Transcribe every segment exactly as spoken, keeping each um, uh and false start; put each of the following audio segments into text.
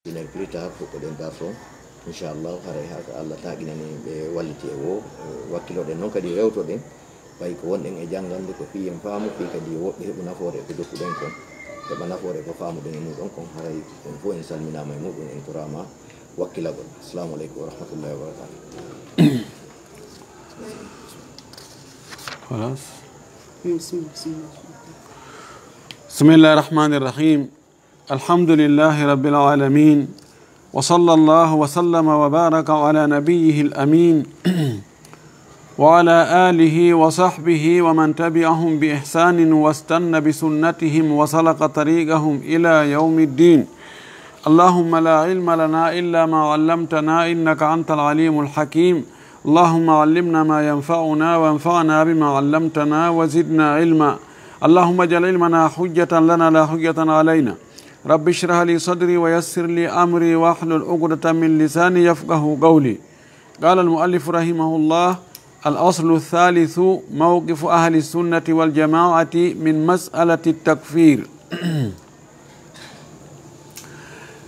Iner pirita fuɗɗoɗen darto, inchallahu, haray haka Allah taaqinani ɓe walliti e wo, eh, wakkiloɗen noon kadi rewtoɗen, ɓay ko wonɗen e janngande ko fii en faamu, fii kadi yo woɓɓe heɓu nafoore e ko jokkuɗen kon, heɓa nafoore e ko faamuɗen e muɗon kon, haray en fof en salminaama e muɗum, en toraama wakkilagol. Assalamu aleykum wa rahmatullahi wa barakatuh. خلاص. بسم الله الرحمن الرحيم. الحمد لله رب العالمين، وصلى الله وسلم وبارك على نبيه الأمين وعلى آله وصحبه ومن تبعهم بإحسان واستن بسنتهم وسلك طريقهم إلى يوم الدين. اللهم لا علم لنا إلا ما علمتنا إنك أنت العليم الحكيم. اللهم علمنا ما ينفعنا وانفعنا بما علمتنا وزدنا علما. اللهم اجعل علمنا حجة لنا لا حجة علينا. رب اشرح لي صدري ويسر لي أمري واحلل عقدة من لساني يفقه قولي. قال المؤلف رحمه الله: الأصل الثالث موقف أهل السنة والجماعة من مسألة التكفير.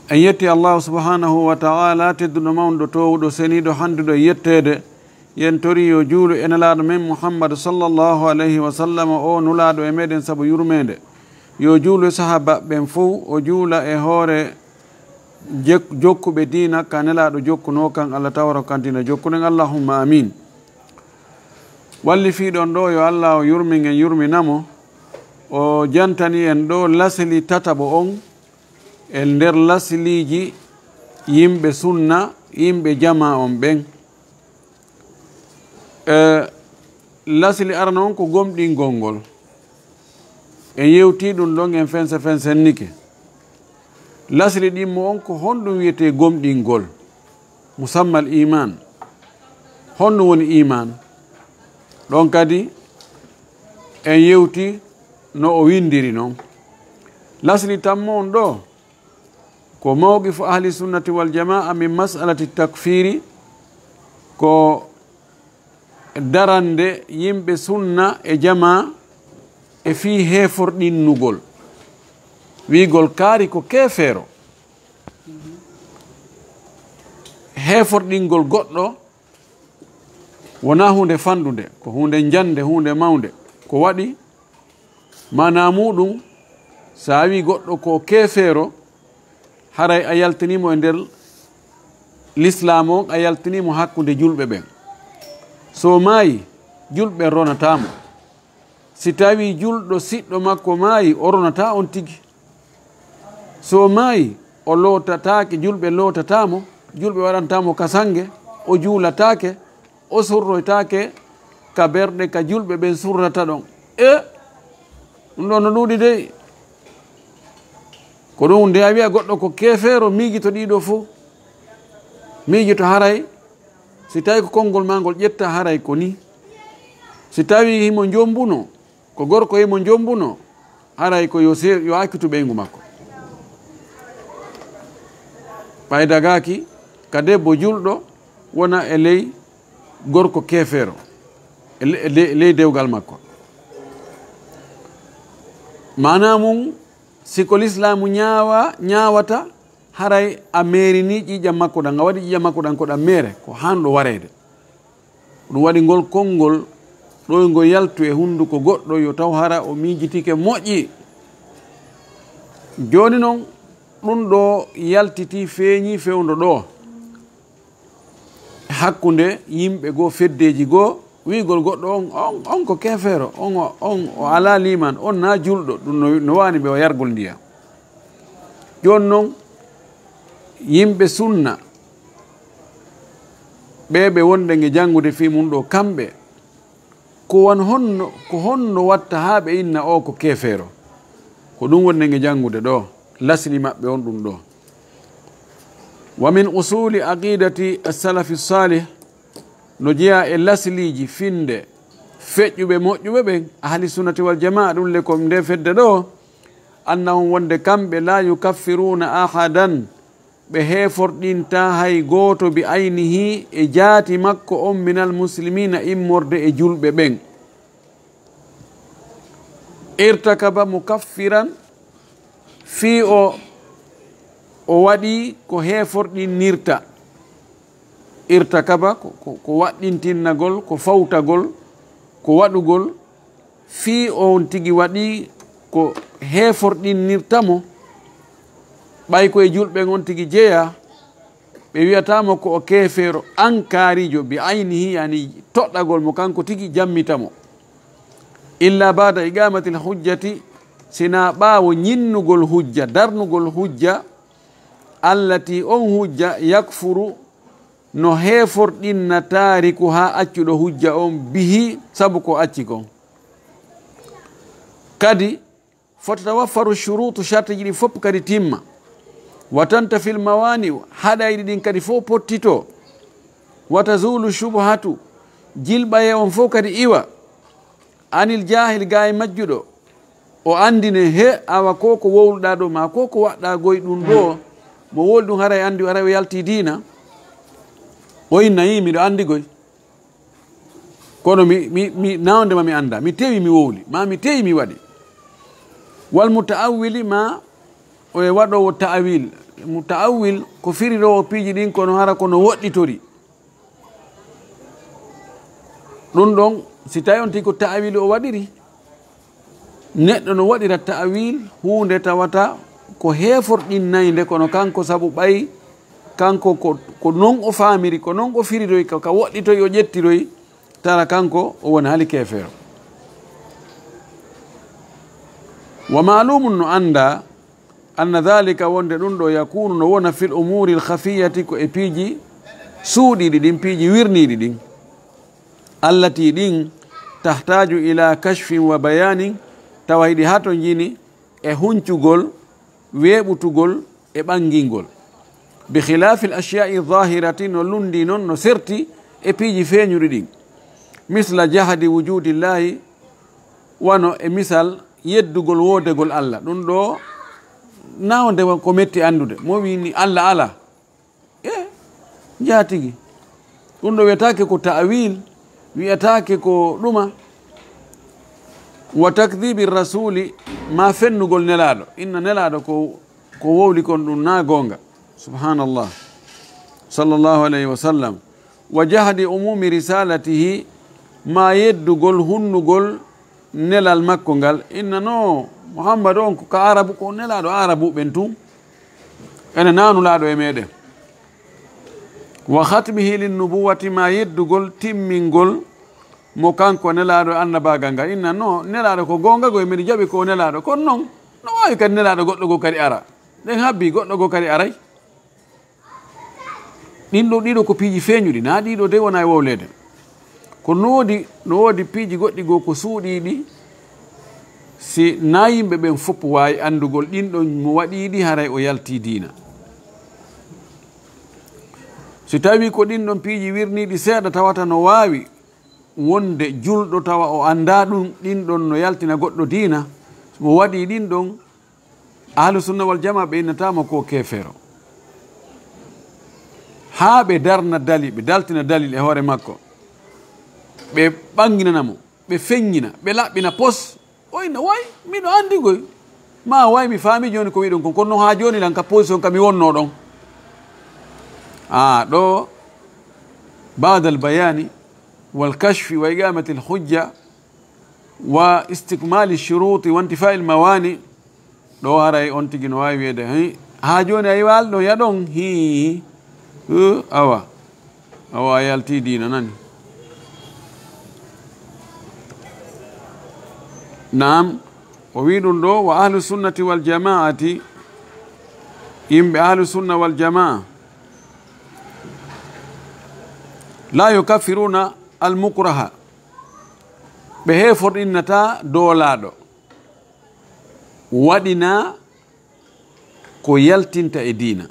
En yetti Allahu subhanahu wa ta'ala, tedduɗo, mawnuɗo, toowuɗo, seniiɗo, handuɗo e yetteede. Yen tori yo juulu e Nelaaɗo men Muhammad sallallahu alayhi wa sallam, o Nulaaɗo e meɗen sabu yurmeende. Yo juulu e sahaaba ɓen fow, o juula e hoore jek-, jokkuɓe diina ka Nelaaɗo jokkunoo kan, Allah tawara kan diina jokkuɗen. Allahumma amin. Wallifiiɗo on ɗo, yo Allah o yurmin en, yurmina mo. O jantani en ɗo lasli tataɓo on e nder lasliiji yimɓe sunna, yimɓe jamaa on ɓen. E, lasli arano on ko gomɗingol ngol. En yewtii ɗum ɗon, en fense fensennike. Lasli ɗimmo on ko honɗum wiyetee gomɗingol? Musammal iman. Honɗum woni iman? Ɗon kadi en yewtii no o windiri non. Lasli tammo on ɗo, ko mawqifu ahli sunnati wal jamaa min mas'alati takfiri, ko darande yimɓe sunna e jamaa e fii heeforɗinnugol, wiigol kaari ko keefeero. Heeforɗingol goɗɗo wonaa huunde fanɗunde, ko huunde njannde, huunde mawnde. Ko waɗi? Maanaa muuɗum, so a wii goɗɗo ko keefeero, haray a yaltinii mo e nder lislaam on, a yaltinii mo hakkunde julɓe ɓen. So maayi, julɓe ronataa mo. Si tawii julɗo siɗɗo makko maayi, o ronataa on tigi. So maayi, o lootataake, julɓe lootataa mo, julɓe waɗantaa mo ka sannge, o juulataake, o surroytaake ka berɗe ka julɓe ɓen surrata ɗon. E, ɗum ɗon no ɗuuɗi dey. Ko ɗum nde a wi'a goɗɗo ko keefeero, miijito ɗiɗo fow. Miijito haray, si tawi ko konngol maa ngol ƴetta, haray ko ni. Si tawi himo jombunoo, ko gorko himo jombunoo, haray ko yo se-, yo accitu ɓeyngu makko. Ɓay dagaaki ka debbo julɗo wona e ley gorko keefeero, e le-, e le-, ley dewgal makko. Maanaa mum, si ko lislaamu ñaawa-, ñaawata, haray a meerinii ƴiiƴam makko ɗam, a waɗi ƴiiƴam makko ɗam ko ɗam meere, ko haanɗo wareede. Ɗum waɗi ngol konngol ɗoyngol yaltu e hunnduko goɗɗo, yo taw hara o miijitike moƴƴi. Jooni non, ɗum ɗo yaltitii, feeñii fewndo ɗo. Hakkunde yimɓe goo, feddeeji goo, wi'gol goɗɗo on, on, on ko keefeero, on o, on o alaa liimaan, on naa julɗo, ɗum no, no waani ɓe o yargol ndiyam. Jooni non, yimɓe sunna, ɓee ɓe wonɗen e janngude fii mum ɗo, kamɓe, ko wan honno, ko honno watta haa ɓe inna oo ko keefeero? Ko ɗum wonɗen e janngude ɗo, lasli maɓɓe on ɗum ɗo. Wa min usuli aqidati as-salafi salih, no jeyaa e lasliiji finde feƴƴuɓe moƴƴuɓe ɓen, ahli sunnati wal jamaa, ɗum le ko nde fedde ɗo, annahum, wonde kamɓe, la yukaffiruna ahadan, ɓe heeforɗintaa hay gooto bi aynihi e jaati makko on, minal muslimina, immorde e julɓe ɓen. Irtakaba mukaffiran, fii o, O waɗi ko heeforɗinnirta. Irtakaba ko, ko, ko waɗɗintinnagol, ko fawtagol, ko waɗugol, fii on tigi waɗi ko heeforɗinnirta mo, ɓay ko e julɓe on tigi jeyaa, ɓe wi'ataa mo ko o keefeero ankaariijo bi aynihi, yani toɗɗagol mo kanko tigi jammita mo. Illa ba'da iqamatil hujjati, sinaa ɓaawo ñinnugol hujja, darnugol hujja, allati on hujja yakfuru no heeforɗinna taariku haa accuɗo hujja on bihi sabu ko acci kon. Kadi, fotata waffaru shuruutu shartiji ɗin fof kadi timma. Wa tantafil mawani'u haɗayɗi ɗin kadi fof pottito. Wa tazulu shubuhatu jilɓaye on fof kadi iwa. Anil jaahil gaa e majjuɗo. O anndine he awa ko ko wowluɗaa ɗo ma ko ko waɗɗaa goy ɗum ɗo. Mo wowli ɗum haray anndi haray o yalti diina. O inna yi miɗo anndi goy. Kono mi, mi, mi nawde ma mi annda. Mi tewi mi wowli. Ma mi tewi mi waɗi. Wal mutaawwili ma o e waɗoowo ta'awil. Mutaawil ko firirowo piiji ɗin kono hara kono woɗɗitori. Ɗum ɗon, si tawi on tigi ko ta'awil o waɗiri, neɗɗo no waɗira ta'awil huunde tawata ko heeforɗinnaynde kono kanko sabu ɓay kanko ko, ko non o faamiri, ko non o firiroy, ka, ka woɗɗitoy o ƴettiroy, tara kanko o woni hali keefeero. Wa maalumun no annda, anna dhalika wonde ɗum ɗo yakunu no wona fil umuril khafiyati ko e piiji suuɗiiɗi ɗin, piiji wirniiɗi ɗin. Allati ɗin tahtaju ila kashfin wa bayanin tawa hiɗi hatonjini e huncugol, weeɓutugol e ɓangingol. Bi khilafil ashiyai zahirati no lundi non no serti e piiji feeñuɗi ɗin. Misla jahadi wujudillahi wano e misal yeddugol woodegol Allah. Ɗum ɗo nawde ko metti anndude. Mo wini Allah ala. E jaatigi. Ɗum ɗo wiyetaake ko ta'wil, wiyetaake ko ɗuma. Wa takdhibi rasuli ma fennugol nelaaɗo. Inna nelaaɗo ko, ko wowli kon ɗum na goonga. Subhanallah. Sallallahu alayhi wa sallam. Wa jahdi umumi risalatihi ma yeddugol hunnugol nelal makko ngal. Inna no Muhammad on ko ka Arabu, ko nelaaɗo Arabu ɓen tun. Ene nanulaaɗo e meɗen. Wa khatmihi lin nubuwati ma yeddugol timmingol mo kanko nelaaɗo annabaagal ngal. Inna no nelaaɗo ko goonga goy mbiɗa jaɓi ko nelaaɗo. Kono non no waawi kadi nelaaɗo goɗɗo goo kadi ara. Ɗen habbi goɗɗo goo kadi aray. Ɗin ɗo, ɗiɗo ko piiji feeñuɗi, na ɗiɗo de wona e wowleede. Ko no woodi, no woodi piiji goɗɗi goo ko suuɗiiɗi, si na yimɓe ɓen fof waawi anndugol ɗin ɗon mo waɗiiɗi haray o yaltii diina. Si tawii ko ɗin ɗon piiji wirniiɗi seeɗa tawata no waawi wonde julɗo tawa o anndaa ɗum, ɗin ɗon no yaltina goɗɗo diina, mo waɗii ɗin ɗon, Ahlu sunna wal jamaa ɓe innataama ko keefeero. Haa ɓe darna dalil, ɓe daltina dalil e hoore makko. Ɓe ɓanginana mo, ɓe feññina, ɓe laɓɓina pos. O inna, way, miɗo anndi goy. Ma way mi faami jooni ko wiɗon kon, kono haa jooni lan ka position ka mi wonno ɗon. A ɗo, baadal bayaani, wal kashfi, wa iqamatil hujja, wa istikmali shuruti, wa intifa'il mawani. Ɗo haray on tigi no waawi wiyeede, "Hey, haa jooni a iwaali ɗon, yaɗon?" Hii. Uh, awa. Awa a yaltii diina nani. Naam. O wii ɗum ɗo, wa ahlu sunnati wal jamaati, yimɓe ahlu sunna wal jamaa, la yukaffiruna al mukraha. Ɓe heeforɗinnataa doolaaɗo. Waɗinaa ko yaltinta e diina.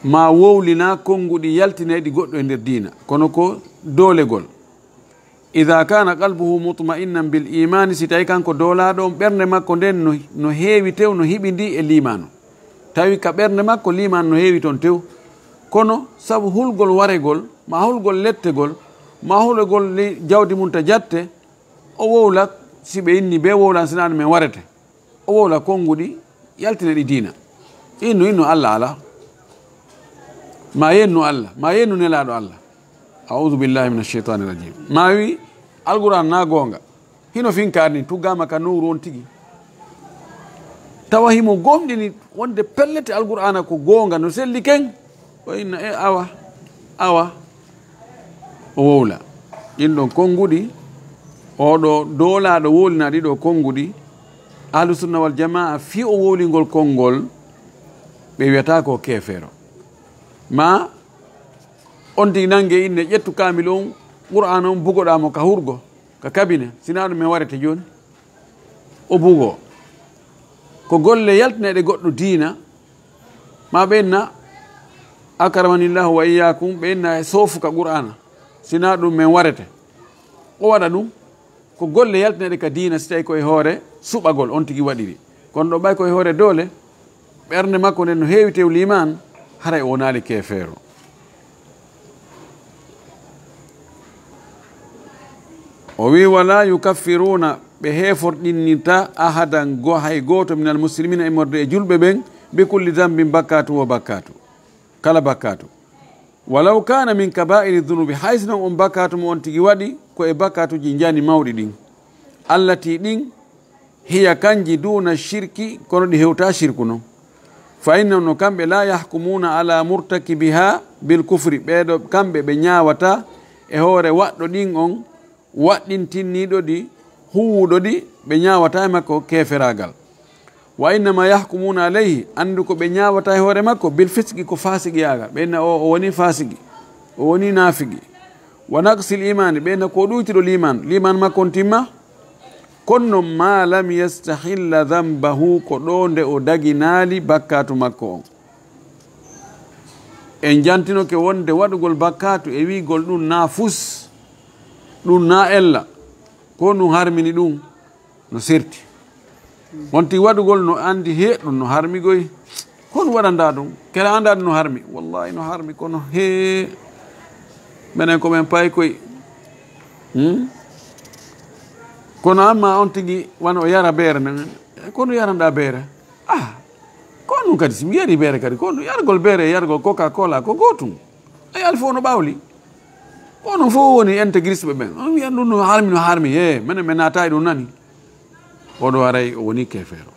Ma wowlinaa konnguɗi yaltinayɗi goɗɗo e nder diina. Kono ko doolegol. Ida kana qalbuhu mutma'innan bil imani, si tawi kanko doolaaɗo on ɓernde makko nden no, no heewi tew, no hiɓindi e liimaanu. Tawi ka ɓernde makko liimaanu no heewi ton tew. Kono sabu hulgol waregol, ma hulgol lettegol, ma hulgol li-, jawdi mum ta jatte, o wowla, si ɓe inni be wowlan sinaani men warete. O wowla konnguɗi, yaltina ɗi diina. Innu, innu Allah alaa. Ma yennu Allah, ma yennu Nelaaɗo Allah. A'udhu billahi minash shaytanir rajim. Ma wi, Alqur'an na goonga. Hino finkaari ni, tuggaama ka nowru on tigi. Tawa himo gomɗini wonde pellet Alqur'aana ko goonga, no selli ken. O inna, e, awa, awa. O wowla. Ɗin ɗon konnguɗi, oɗo doolaaɗo wowlina ɗiɗo konnguɗi, Ahlu Sunna wal Jamaa, fii o wowlingol konngol, ɓe wiyata ko keefeero. Ma on tigi nange inne, ƴettu kaamil on, Qur'aana on, bugoɗaa mo ka hurgo, ka kabine, sinaa ɗum men warete jooni. O bugo. Ko golle yaltinayɗe goɗɗo diina, ma ɓe inna, akramanillahu wa iyyakum, ɓe inna e soofu ka Qur'aana, sinaa ɗum men warete. O waɗa ɗum, ko golle yaltinayɗe ka diina, si tawi ko e hoore suɓagol on tigi waɗiri. Kono ɗo ɓay ko e hoore doole, ɓernde makko nden no heewi tew liimaan, haray o wonaali keefeero. O wi, "Wala yukaffiruna, ɓe heeforɗinnita ahadan go-, hay gooto minal muslimina, immorde e julɓe ɓen, bi kulli dambin, bakkaatu wo bakkaatu, kala bakkaatu. Walaw kana min kabairi dunubi, hay si non on bakkaatu mo on tigi waɗi, ko e bakkaatuji njani mawɗi ɗin, allati ɗin, hiya kanji duna shirki, kono ɗi hewta shirku non. Fa innahum, no kamɓe, la yahkumuna ala murtakibiha bil kufri, ɓeeɗo kamɓe ɓe ñaawata e hoore waɗɗo ɗin on, waɗɗintinniiɗo ɗi, huwuɗo ɗi, ɓe ñaawata e makko keeferaagal. Wa innama yahkumuna alayhi, anndu ko ɓe ñaawata e hoore makko, bil fisqi, ko faasiqiyaagal. Ɓe inna o, o woni faasiqi, o woni naafigi. Wa naqsil imaani, ɓe inna ko ɗuytuɗo liimaan, liimaan makko on timma. Kono non, ma lam yastahilla dhanbahu, ko ɗo nde o daginaali bakkaatu makko on. En jantinoke wonde waɗugol bakkaatu e wi'gol ɗum na fus, ɗum na ella, ko ɗum harmini ɗum, no serti. On tigi waɗugol no andi he ɗum no harmi goy. Ko ɗum waɗanda ɗum? Kela anda ɗum no harmi. Wallahi no harmi, kono he, menen ko men pay koy. Hmm? Kono amma on tigi wano o yara beere men, ko ɗum yaranda beere? Ah, ko ɗum kadi, si mi yari beere kadi, ko ɗum yargol beere e yargol Coca-Cola ko gootum. Ay, alfa ono ɓawli. Ko ɗum fof woni intégriste ɓe ɓen. On wiyan ɗum no harmi, no harmi. He, menen men naata e ɗum nani. Oɗo haray o woni keefeero.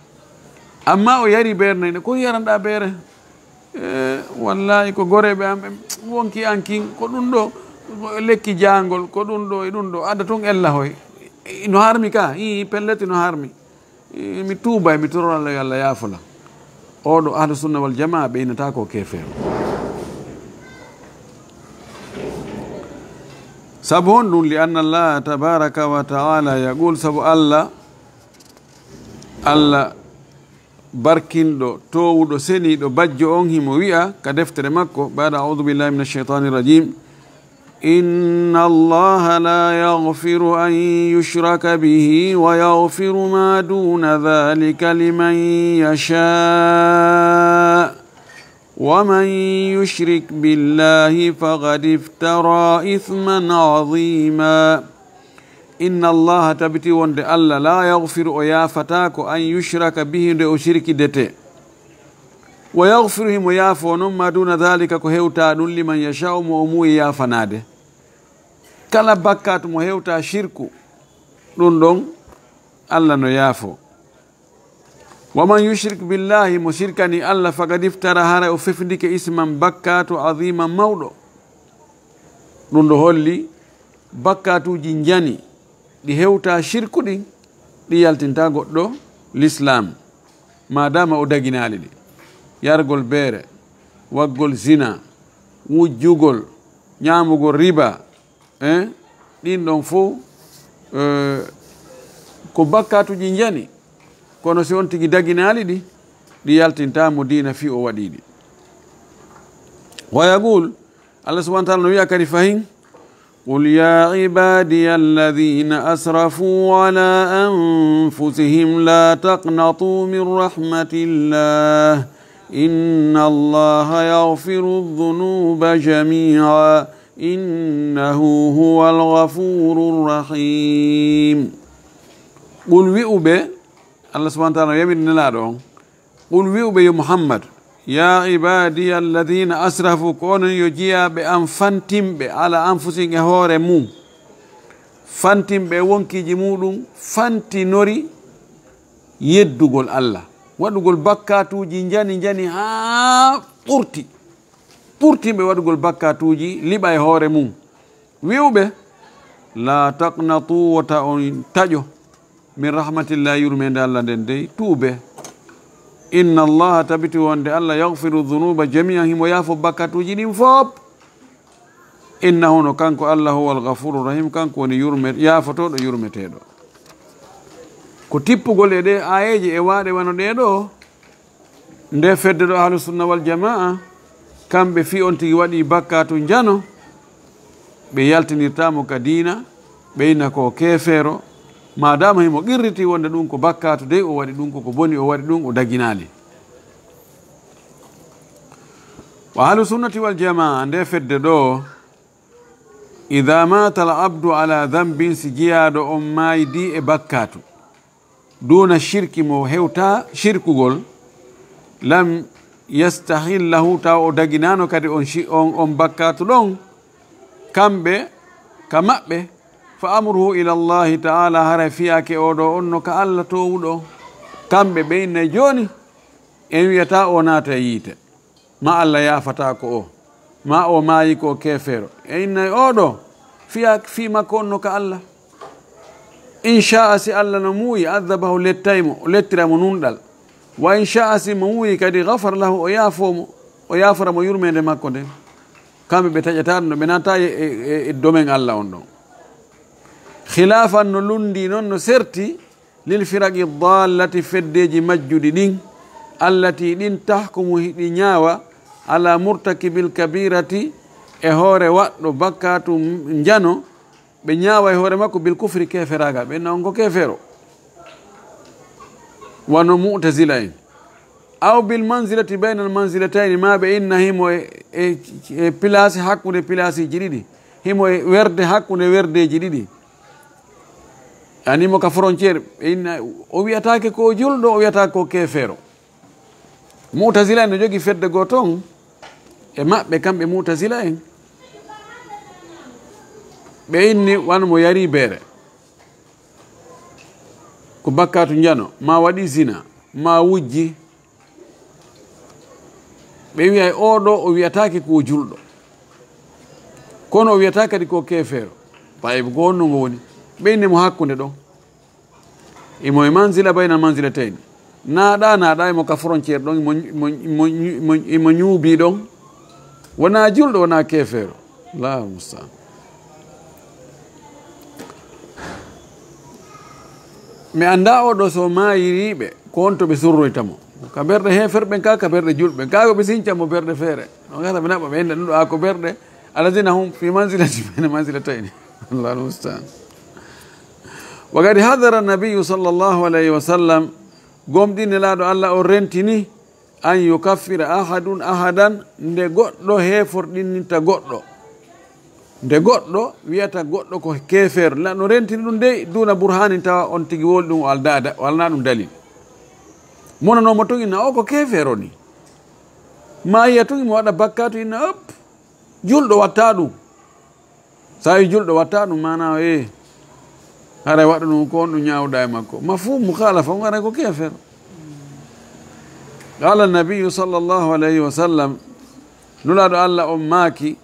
Amma o yari beere nayne, ko yaranɗa beere? E, wallahi ko goreeɓe am ɓen wonki an kin, ko ɗum ɗo, lekki jaangol, ko ɗum ɗo e ɗum ɗo. Adda tun ella hoy. No harmi ka? Ii, pellet no harmi. E, mi tuuba, mi toroo Allah, yo Allah yaafo lan. Oɗo Ahlu Sunna wal Jamaa ɓeynata ko keefeero. Sabu honɗum? Li anna Allaha tabaraka wa taala yaqul, sabu Allah, Allah barkinɗo, toowuɗo, seniiɗo, bajjo on, himo wi'a ka deftere makko, baada audu billahi min alshaytani rajim, إن الله لا يغفر أن يشرك به ويغفر ما دون ذلك لمن يشاء ومن يشرك بالله فقد افترى إثما عظيما. إن الله, tabiti wonde Allah, لا يغفر, o yaafataako, أن يشرك به, nde o sirkidete. ويغفر, himo yaafoo non, ما دون ذلك, ko hewtaa ɗum, لمن يشاء, mo o muuyi yaafanaade. Kala bakkaatu mo hewtaa shirku, ɗum ɗon Allah no yaafoo. ومن يشرك بالله, mo sirkani Allah, فقد افترى, haray o fefndike, إثما, bakkaatu, عظيما, mawɗo. Ɗum ɗo holli bakkaatuuji njani ɗi hewtaa shirku ɗin, ɗi yaltinta goɗɗo lislaam, maadaama o daginaali ɗi. Yargol beere, waggol zina, wujjugol, ñaamugol riba, eh, ɗin ɗon fof, eh, ko bakkaatuuji njani, kono si on tigi daginaali ɗi, ɗi yaltinta mo diina fii o waɗi ɗi. ويقول, Allah subhanahu wa taala no wi'a kadi fahin, قل يا عبادي الذين أسرفوا على أنفسهم لا تقنطوا من رحمة الله إن الله يغفر الذنوب جميعا إنه هو الغفور الرحيم. قل, wi'u ɓe, Allah subhanahu wa taala no yamiri Nelaaɗo on, قل, wi'u ɓe, yo Muhammad, Ya ibadiya alladhina asrafu, ko onon yo jiyaaɓe am fantimɓe ala anfusihim, e hoore mum, fantimɓe e wonkiiji muɗum, fantinori yeddugol Allah, waɗugol bakkatuuji njani njani haa ɓurti, ɓurtinɓe waɗugol bakkatuuji liɓa e hoore mum. Wi'uɓe, "La taqnatu, wota on taƴo, min rahmatillah, yurmeende Allah nden dey, tuube. Inna Allaha, tabiti wonde Allah, yaghfiru dhunuba jami'an, himo yaafo bakkatuuji ɗin fof. Innahu, no kanko Allah, huwal ghafuru rahim, kanko woni yurme-, yaafotoɗo, yurmeteɗo." Ko tippugol e ɗe aayeeje e waaɗe wano ɗee ɗoo, nde fedde ɗo Ahlu Sunna wal Jamaa, kamɓe fii on tigi waɗi bakkatu njano, ɓe yaltinirtaa mo ka diina, ɓe inna ko keefeero, maadaama himo qirriti wonde ɗum ko bakkatu dey, o waɗi ɗum, ko ko boni o waɗi ɗum, o daginaali. Wa Ahlu Sunnati wal Jamaa, nde fedde ɗo, "Idha mata al abdu ala dhanbin", si jiyaaɗo on maaydi e bakkatu, "duna shirki", mo hewta shirkugol, "lam yastahillahu", taw o daginaano kadi on shi-, on, on bakkatu ɗon, kamɓe, ka maɓɓe, "fa amruhu ila Allahi ta'ala", haray fiyaake o ɗo on no ka Allah toowuɗo. Kamɓe ɓe inna jooni, en wi'ata o naata e yiite. Ma Allah yaafata ko o, ma o maayi ko keefeero. E inna o ɗo, fiya, fii makko on no ka Allah. Insha'a, si Allah no muuyi, adhabahu, lettay mo, lettira mo nunɗal. Wa insha'a, si mo muuyi kadi, ghafara lahu, o yaafo mo, o yaafora mo yurmeende makko nden. Kamɓe ɓe taƴata ɗum ɗo, ɓe naata e, e, e, e domaine Allah on ɗon. Khilafan, no lundi non, no serti, lil firaqi dallati, feddeeji majjuɗi ɗin, allati, ɗin, tahkumu, hiɗi ñaawa, ala murtakibil kabirati, e hoore waɗɗo bakkatu njano, ɓe ñaawa e hoore makko bil kufri, keeferaagal, ɓe inna on ko keefeero, wano Mu'tazila en. Aw bil manzilati baynal manzilatayni, ma ɓe inna himo e, e, e pilaasi hakkunde pilaasiiji ɗiɗi, himo e werde hakkunde werdeeji ɗiɗi. Ani mo ka frontière, ɓe inna, o wi'ataake ko julɗo, o wi'ataake ko keefeero. Mu'tazila en no jogii fedde goo ton e maɓɓe, kamɓe Mu'tazila en. Ɓe inni wano mo yari beere, ko bakkatu njano, ma waɗi zina, ma wujji. Ɓe wi'ay, "Oo ɗoo, o wi'ataake ko o julɗo, kono o wi'ataa kadi ko keefeero." Tayyib, ko honno ngo woni? Ɓe inni mo hakkunde ɗon. Imo e manzila baynal manzilatayni. Naaɗa, naaɗa imo ka frontière ɗon, imo, imo, imo, imo, imo ñuubii ɗon. Wonaa julɗo, wonaa keefeero. Allahu musta'an. Mi anndaa oo ɗoo so maayiriiɓe, ko honto ɓe surroyta mo. Ka ɓerɗe heeferɓe ɓen ka, ka ɓerɗe julɓe ɓen ka, ko ɓe sinca mo ɓerɗe feere. On ngata ɓe naɓa ɓe innda ɗum ɗo, a ko ɓerɗe, alladhina hum fi manzilati bayna manzilatayni. Allahu musta'an. Wa qad hadhara nabiyyu sallallahu alayhi wa sallam, gomɗii Nelaaɗo Allah on rentini, an yukaffira ahadun ahadan, nde goɗɗo heeforɗinta goɗɗo. Nde goɗɗo wi'ata goɗɗo ko keefeero, na no rentini ɗum dey, duna burhanin, tawa on tigi woli ɗum o aldaa da-, o alnaa ɗum dalil. Monanoo mo tun inna o ko keefeero ni. Ma yi'a tun mo waɗa bakkatu inna, "Op, julɗo watta ɗum." Sa wi julɗo watta ɗum, maana o, eh, haray waɗa ɗum ko on ɗum ñaawuɗa e makko. Mafhum mukhalafa on haray ko keefeero. Qala nabiyyu sallallahu alayhi wa sallam, Nulaaɗo Allah on maaki,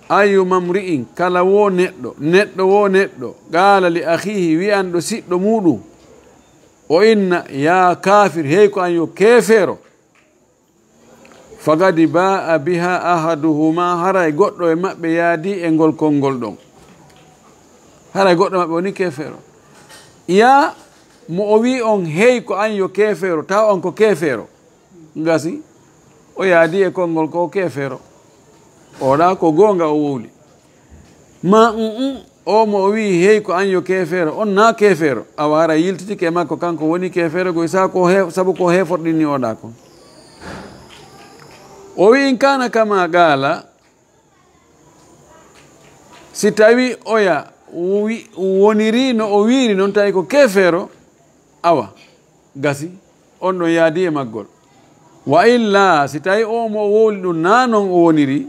"Ayyuma mri'in, kala wo neɗɗo, neɗɗo wo neɗɗo, qala li akhihi, wi'anɗo siɗɗo muɗum, o inna, ya kafir, hey ko an yo keefeero." Faqad ba'a biha ahaduhuma, haray goɗɗo e maɓɓe yaadi e ngol konngol ɗon. Haray goɗɗo maɓɓe woni keefeero. Ya mo o wi on, "Hey ko an yo keefeero," taw on ko keefeero. Ngasi, o yaadi e konngol ko keefeero. Oɗa ko goonga o wowli. Ma, mm, mm, o mo o wi'i, "Hey, ko an yo keefeero," on na keefeero. Awa hara yiltitike e makko, kanko woni keefeero, goy sa ko he-, sabu ko heeforɗinni oɗa kon. O wi'i, "In kana kama qala," si tawi oya wi-, woniri no o wi'iri non, tawi ko keefeero, awa, gasi, on ɗon yaadi e maggol. Wa illa, si tawi o mo o wowli ɗum na non o woniri,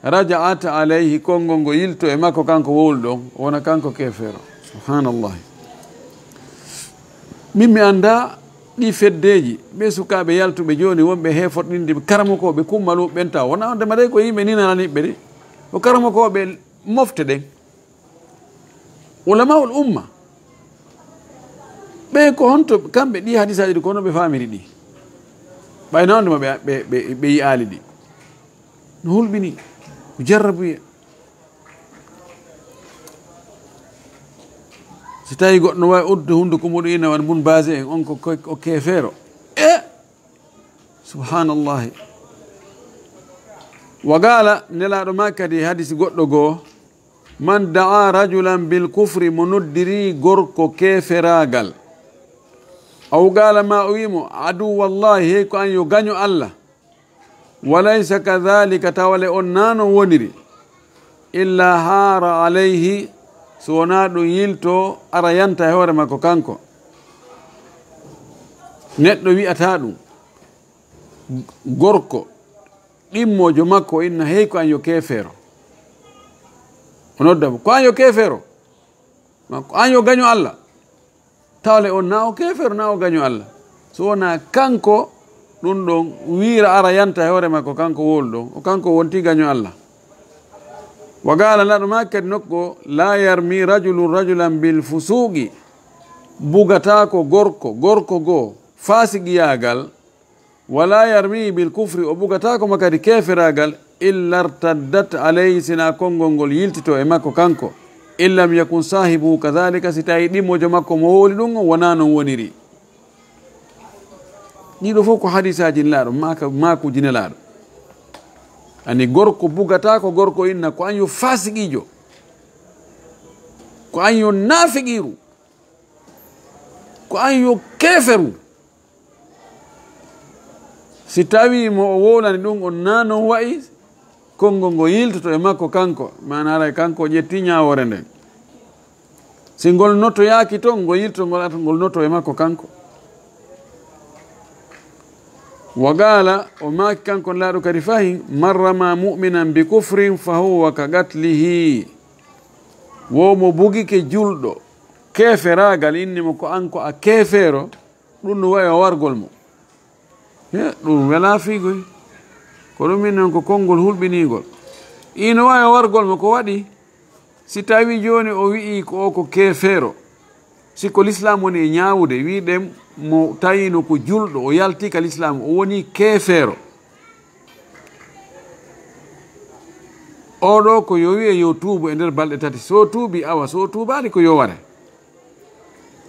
raja'at alayhi, konngol ngo yilto e makko kanko wowli ɗon, o wona kanko keefeero. Subhanallah. Min mi annda ɗi feddeeji, ɓe sukaaɓe yaltuɓe jooni wonɓe he fotninde karamokooɓe kummalu ɓen taw. Wona on dema dey ko yimɓe ni nananiɓe de. Ko karamokooɓe mofte ɗen. Ulamaul umma. Ɓe ko honto kamɓe ɗi hadisaaji ɗi ko no ɓe famiri ɗi? Ɓay na on dema ɓe, ɓe, ɓe, ɓe yi'aali ɗi. No hulɓini. Ko jarrabuye. Si tawi goɗɗo no wawi udde hunduko muɗum ina wan mun base en on ko, ko, ko keefeero. E! Subhanallahi. Wa qala, Nelaaɗo ma kadi hadisi goɗɗo goo, "Man da'a rajulan bil kufri," mo noddiri gorko keeferaagal. Aw qala, ma o wi'i mo, "Aduwallahi," hey ko an yo gaño Allah. "Wa laysa kadhalika," tawale on na non woniri. "Illa haara alayhi," so wona ɗum yilto ara yanta e hoore makko kanko. Neɗɗo wi'ata ɗum, gorko, ɗimmojo makko, inna, "Hey, ko an yo keefeero." O nodda mo, "Ko an yo keefeero." Ma, "Ko an yo gaño Allah." Tawle on na o keefeero, na o gaño Allah. So wona kanko, ɗum ɗon wiira ara yanta e hoore makko, kanko wowlu ɗon. O kanko wonti gaño Allah. Wa qala, Nelaaɗo ma kadi nokku goo, "La yarmi rajulun rajulan bil fusuqi." Bugataako gorko, gorko goo, faasiqiyaagal. "Wala yarmi bil kufri," o bugataako mo kadi keeferaagal, "illa irtaddat alayhi," sina konngol ngol yiltito e makko kanko. "In lam yakun sahibuhu kadhalika," si tawi ɗimmojo makko mo wowli ɗum on wona non woniri. Ɗiɗo fof ko hadisaaji Nelaaɗo, maaka-, maakuuji Nelaaɗo. Ani gorko bugataako gorko inna, "Ko an yo faasiqiijo, ko an yo naafiqiiru, ko an yo keeferu." Si tawi mo o wowlani ɗum on na non wa'i, konngol ngo yiltoto e makko kanko, maana haray kanko o ƴetti ñaawoore nden. Si ngol notoyaaki ton, ngo yilto ngol ata ngol noto e makko kanko. Wa qala, o maaki kanko Nelaaɗo kadi fahin, "Man rama mu'minan bi kufrin fa huwa ka qatlihi." Wo mo bugike julɗo keeferaagal, inni mo ko an ko a keefeero, ɗum no wa'i o wargol mo. He, ɗum welaa fiigoy. Ko ɗum min non ko konngol hulɓiniingol. Ino wa'i o wargol mo ko waɗi? Si tawi jooni o wi'i ko o ko keefeero, si ko lislaam woni e ñaawude, wi'ɗen mo tawino ko julɗo, o yalti ka lislaam, o woni keefeero. Oɗo ko yo wi'e yo tuubu e nder balɗe tati. So tuubi, awa, so tuubaali ko yo ware.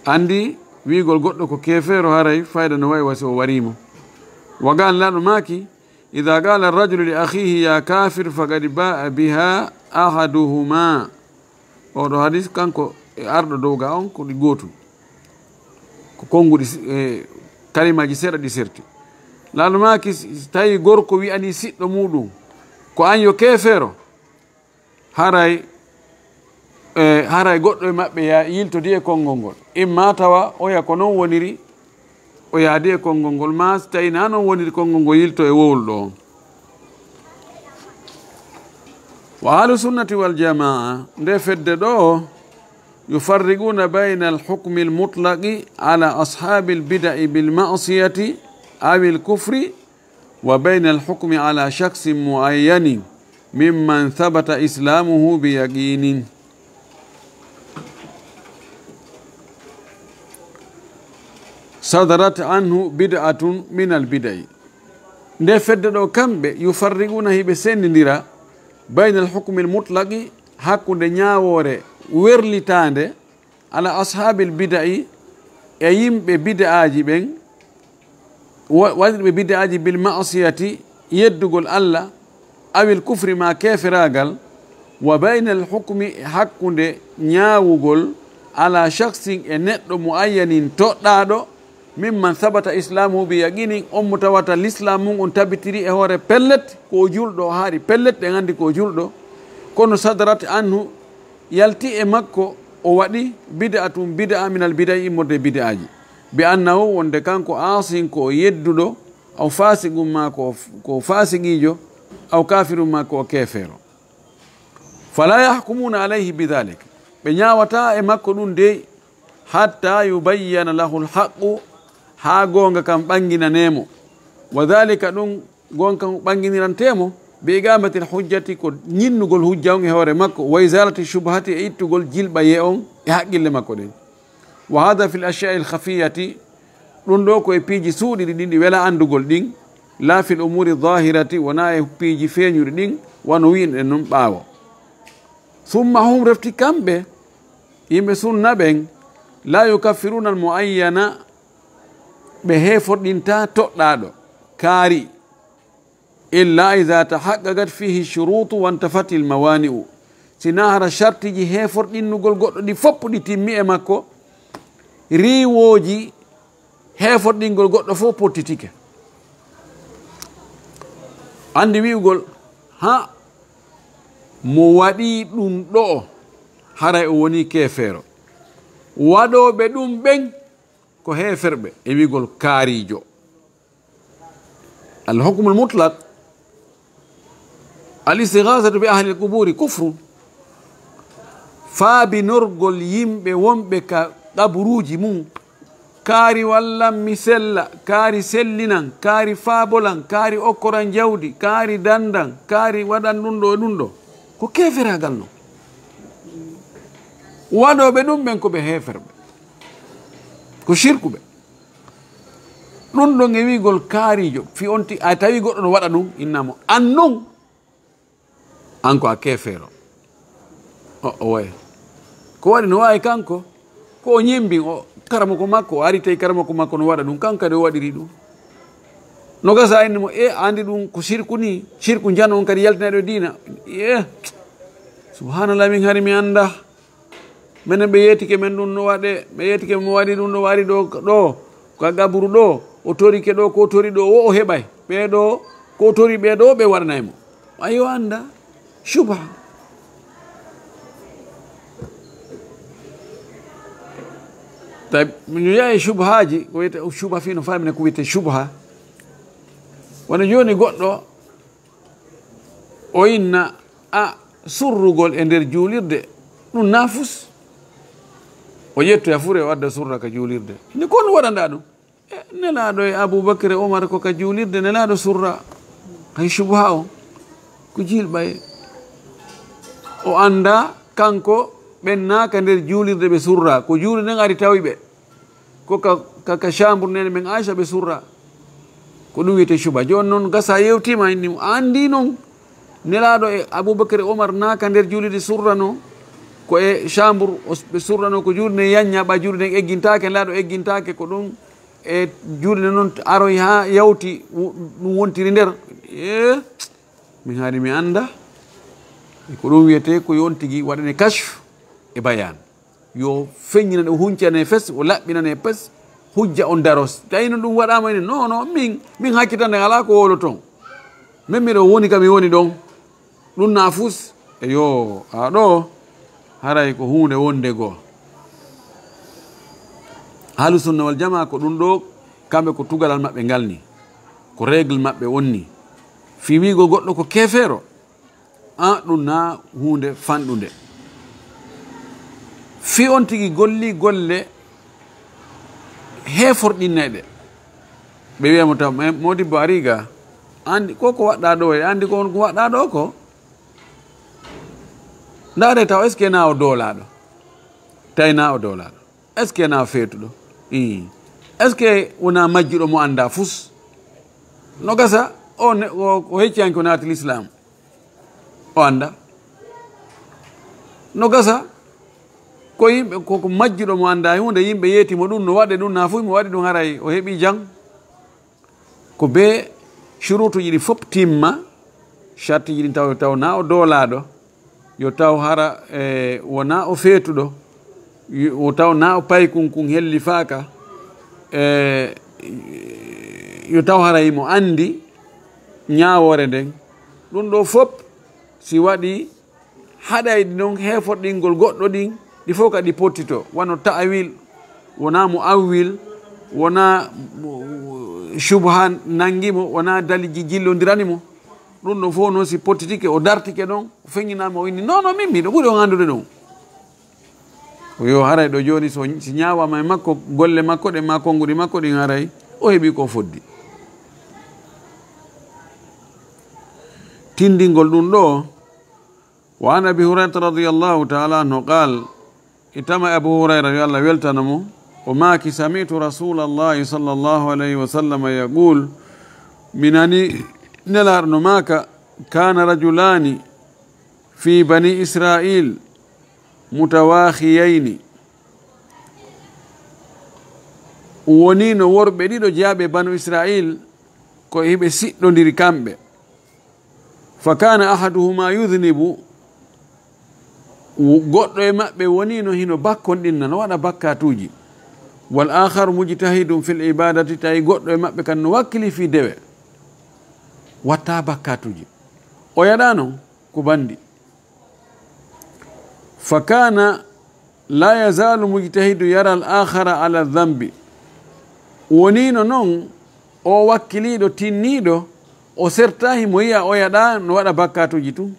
Anndi wi'gol goɗɗo ko keefeero haray fayda no wa'i wa si o wariimo. Wa qala, Nelaaɗo maaki, "Idha qala ar-rajulu li akhihi ya kafir faqad ba'a biha ahaduhuma." Oɗo hadis kanko e arɗo dow ga on ko ɗi gootum. Ko konnguɗi si-, e kalimaaji seeɗa ɗi serti. Nelaaɗo maaki si, si tawi gorko wi'ani siɗɗo muɗum, "Ko an yo keefeero," haray, e, haray goɗɗo e maɓɓe ya-, yiltodi e konngol ngol. Imma tawa oya ko non woniri, o yaadi e konngol ngol, maa si tawi na non woniri konngol ngol yilto e wowluɗo on. Wa ahlu sunnati wal jamaa, nde fedde ɗo, yufarriquna bayna al hukmi al mutlaqi ala ashabi al bida'i bil ma'siyati aw al kufri wa bayna al hukmi ala shakhsin muayyanin mimman thabata islamuhu bi yaqinin sadarat anhu bid'atun min al bidai. Nde fedde ɗo kamɓe yufarriquna hiɓe sendindira bayna al hukmi al mutlaqi, hakkunde ñaawoore werlitaande, ala ashabil bida'i, e yimɓe bid'aaji ɓen, wa-, waɗirɓe bid'aaji bil ma'siyati, yeddugol Allah, awil kufri ma keferaagal, wa baynal hukmi, e hakkunde ñaawugol, ala shakhsin, e neɗɗo muayyanin toɗɗaaɗo, mimman sabata islamuhu bi yaqinin, on mo tawata lislaam mun on tabitiri e hoore pellet, ko o julɗo, o haari pellet, en anndi ko o julɗo, kono sadarat anhu, yalti e makko, o waɗi bid'atun bid'a minal bida'i, immorde e bid'aaji. Bi annahu, wonde kanko aasin ko o yedduɗo, aw fasiqun, maa ko, ko fasiqiijo, aw kafirun, maa ko keefeero. Fala yahkumuna alayhi bidhalik, ɓe ñaawataa e makko ɗum dey, hatta yubayyana lahu lhaqqu, haa goonga kan ɓannginanee mo. Wa dhalika, ɗum goonga kan ɓannginirantee mo, bi iqamatil hujjati, ko ñinnugol hujja on e hoore makko, wa izalati shubhati, e ittugol jilɓayee on e haqqille makko ɗen. Wa hadha fil ashya'i al khafiyati, ɗum ɗo ko e piiji suuɗiɗi ɗin ɗi wela anndugol ɗin, la fil umuri zahirati, wona e piiji feeñuɗi ɗin, wano wi'en ɗen non ɓaawo. Summa hum, refti kamɓe yimɓe sunna ɓen, la yukaffiruna al muayyana, ɓe heeforɗinta toɗɗaaɗo, kaari, illa iza tahaqqaqat fihi shurutu wantafatil mawani'u, sina hara shartiji heeforɗinnugol goɗɗo ɗi fof ɗi timmi e makko, riiwooji heeforɗingol goɗɗo fof pottitike. Anndi wi'ugol, ha mo waɗi ɗum ɗo, haray o woni keefeero. Waɗooɓe ɗum ɓen ko heeferɓe, e wi'ugol kaariijo. Al hukmul mutlaq, al istighasatu bi ahli al quburi kufrun. Faabinorgol yimɓe wonɓe ka qaburuuji mum, kaari wallan mi sella, kaari sellinan, kaari faabolan, kaari okkoran jawdi, kaari dandan, kaari waɗan ɗum ɗo e ɗum ɗo, ko keeferaagal non. Waɗooɓe ɗum ɓen ko ɓe heeferɓe, ko shirkuɓe. Ɗum ɗon e wi'ugol kaariijo, fi on ti-, a tawi goɗɗo no waɗa ɗum, inna mo, an non, an ko a keefeero. O, o waye. Ko waɗi no waawi kanko, ko o ñembin, o karamoko makko, o ari tawi karamoko makko no waɗa ɗum, kanko kadi o waɗiri ɗum. No gasa inni mo, e, andi ɗum ko shirku ni, shirku njano on kadi yaltinayɗo diina. E, subhanallah, min hari mi anda. Menen ɓe yeetike men ɗum no waɗe, ɓe yeetike mo waɗi ɗum no waɗi ɗo, ɗo, ka gaburu ɗo, o torike ɗo, ko tori ɗo, o, o heɓay. Ɓee ɗo, ko tori ɓee ɗo, ɓe waɗanay mo. Ayo anda, shubha. Tawi, no yaha e shubhaaji, ko wiyete shubha fii no faamina ko wiyete shubha. Wano jooni goɗɗo, o inna a surrugol e nder juulirde, ɗum nafus. O ƴettoya fure, o adda surra ka juulirde. Ni kon waɗanɗa ɗum? E, Nelaaɗo e Abubakar e Omar ko ka juulirde, Nelaaɗo surra. Hay subha o, ko jilɓaye. O annda kanko ɓen na ka nder juulirde ɓe surra. Ko juulirde nden ari tawi ɓe. Ko ka, ka, ka chambre nene men Aisha ɓe surra. Ko ɗum wiyete shuba. Jooni noon gasa yewtima inni mo. A anndi noon Nelaaɗo e Abubakar e Omar na ka nder juulirde surrano. Ko e chambre o s-, ɓe surrano ko juulirde nden yanña, ɓa juulirde nden eggintaake, Nelaaɗo eggintaake. Ko ɗum e juulirde noon aroy haa yawti, wu-, ɗum wontiri nder. E, min haali mi annda. E ko ɗum wiyete ko yon tigi waɗane kashf e bayan. Yo feññinane, o huncane fes, o laɓɓinane fes, hujja on daros. Tawi no ɗum waɗaama ene, non, non, min, min hakkitande alaa ko wowlo toon. Min miɗo woni ka mi woni ɗon. Ɗum na fus, e yo, a ɗo, haray ko huunde wonde goo. Ahlu sunna wal jamaa ko ɗum ɗo, kamɓe ko tugalal maɓɓe ngal ni. Ko règle maɓɓe on ni. Fii wiigol goɗɗo ko keefeero, a, ɗum na huunde fanɗunde. Fii on tigi golli golle heeforɗinneeɗe. Ɓe wiya mo taw, "Mais Modibbo ari ga, anndi ko ko waɗɗa ɗo e anndi ko on ko waɗɗa ɗo ko?" Ndaare taw, est-ce que na o doolaaɗo? Tawi na o doolaaɗo. Est-ce que na feetuɗo? Ii. Est-ce que wona majjuɗo mo annda fus? No gasa, o ne-, o, o hecciyanke o naati l'islam. O annda. No gasa, ko yimɓe, ko, ko majjuɗo mo annda e huunde, yimɓe yeeti mo ɗum, no waɗe ɗum, na fuy mo waɗi ɗum, haray o heɓi jam. Ko be shurutuji ɗi fof timma, shartiji ɗin taw, taw na o doolaaɗo, yo taw hara, e, wona o feetuɗo, yo, o taw na o paykun kun hellifaaka, e, yo taw hara himo anndi ñaawoore nden. Ɗum ɗo fof si waɗi, haɗayɗi non heeforɗingol goɗɗo ɗin, ɗi fof kadi pottito, wano ta'awil, wona mu'awwil, wona mu-, subha nangi mo, wonaa dalilji jillondirani mo. Ɗum ɗon fof noon si pottitike, o dartike ɗon, o feŋŋinaama, o inni, "Non, non, min miɗo ɓuri on anndude ɗum." O yo haray ɗo jooni, so, si ñaawaama e makko, golle makko ɗen maa konnguɗi makko ɗin, haray o heɓi ko foddi. Tindingol ɗum ɗo, wa an Abi Hurayrata radiyallahu ta'ala anhu qal, e tama Abu Hurayra, yo Allah weltano mo, o maaki, "Sami'tu Rasulallahi sallallahu alayhi wa sallam yaqul," mi nani Nelaaɗo no maaka, "Kana rajulani fi bani Israil mutawakhiyayni." Wonino worɓe ɗiɗo jeyaaɓe Banu Israil, ko hiɓe siɗɗondiri kamɓe. "Fa kana ahaduhuma yudhnibu," goɗɗo e maɓɓe wonino hino bakkonɗinna, no waɗa bakkatuuji. "Wal akharu mujtahidun fil ibadati," tawi goɗɗo e maɓɓe kan no wakkili fii dewe, watta bakkatuuji. O yaɗa non ko bandi. "Fa kana la yazalu mujtahidu yara al akhara ala dhanbi." Wonino non o wakkiliiɗo tinniiɗo, o serta himo yi'a oya ɗa no waɗa bakkatuuji tun.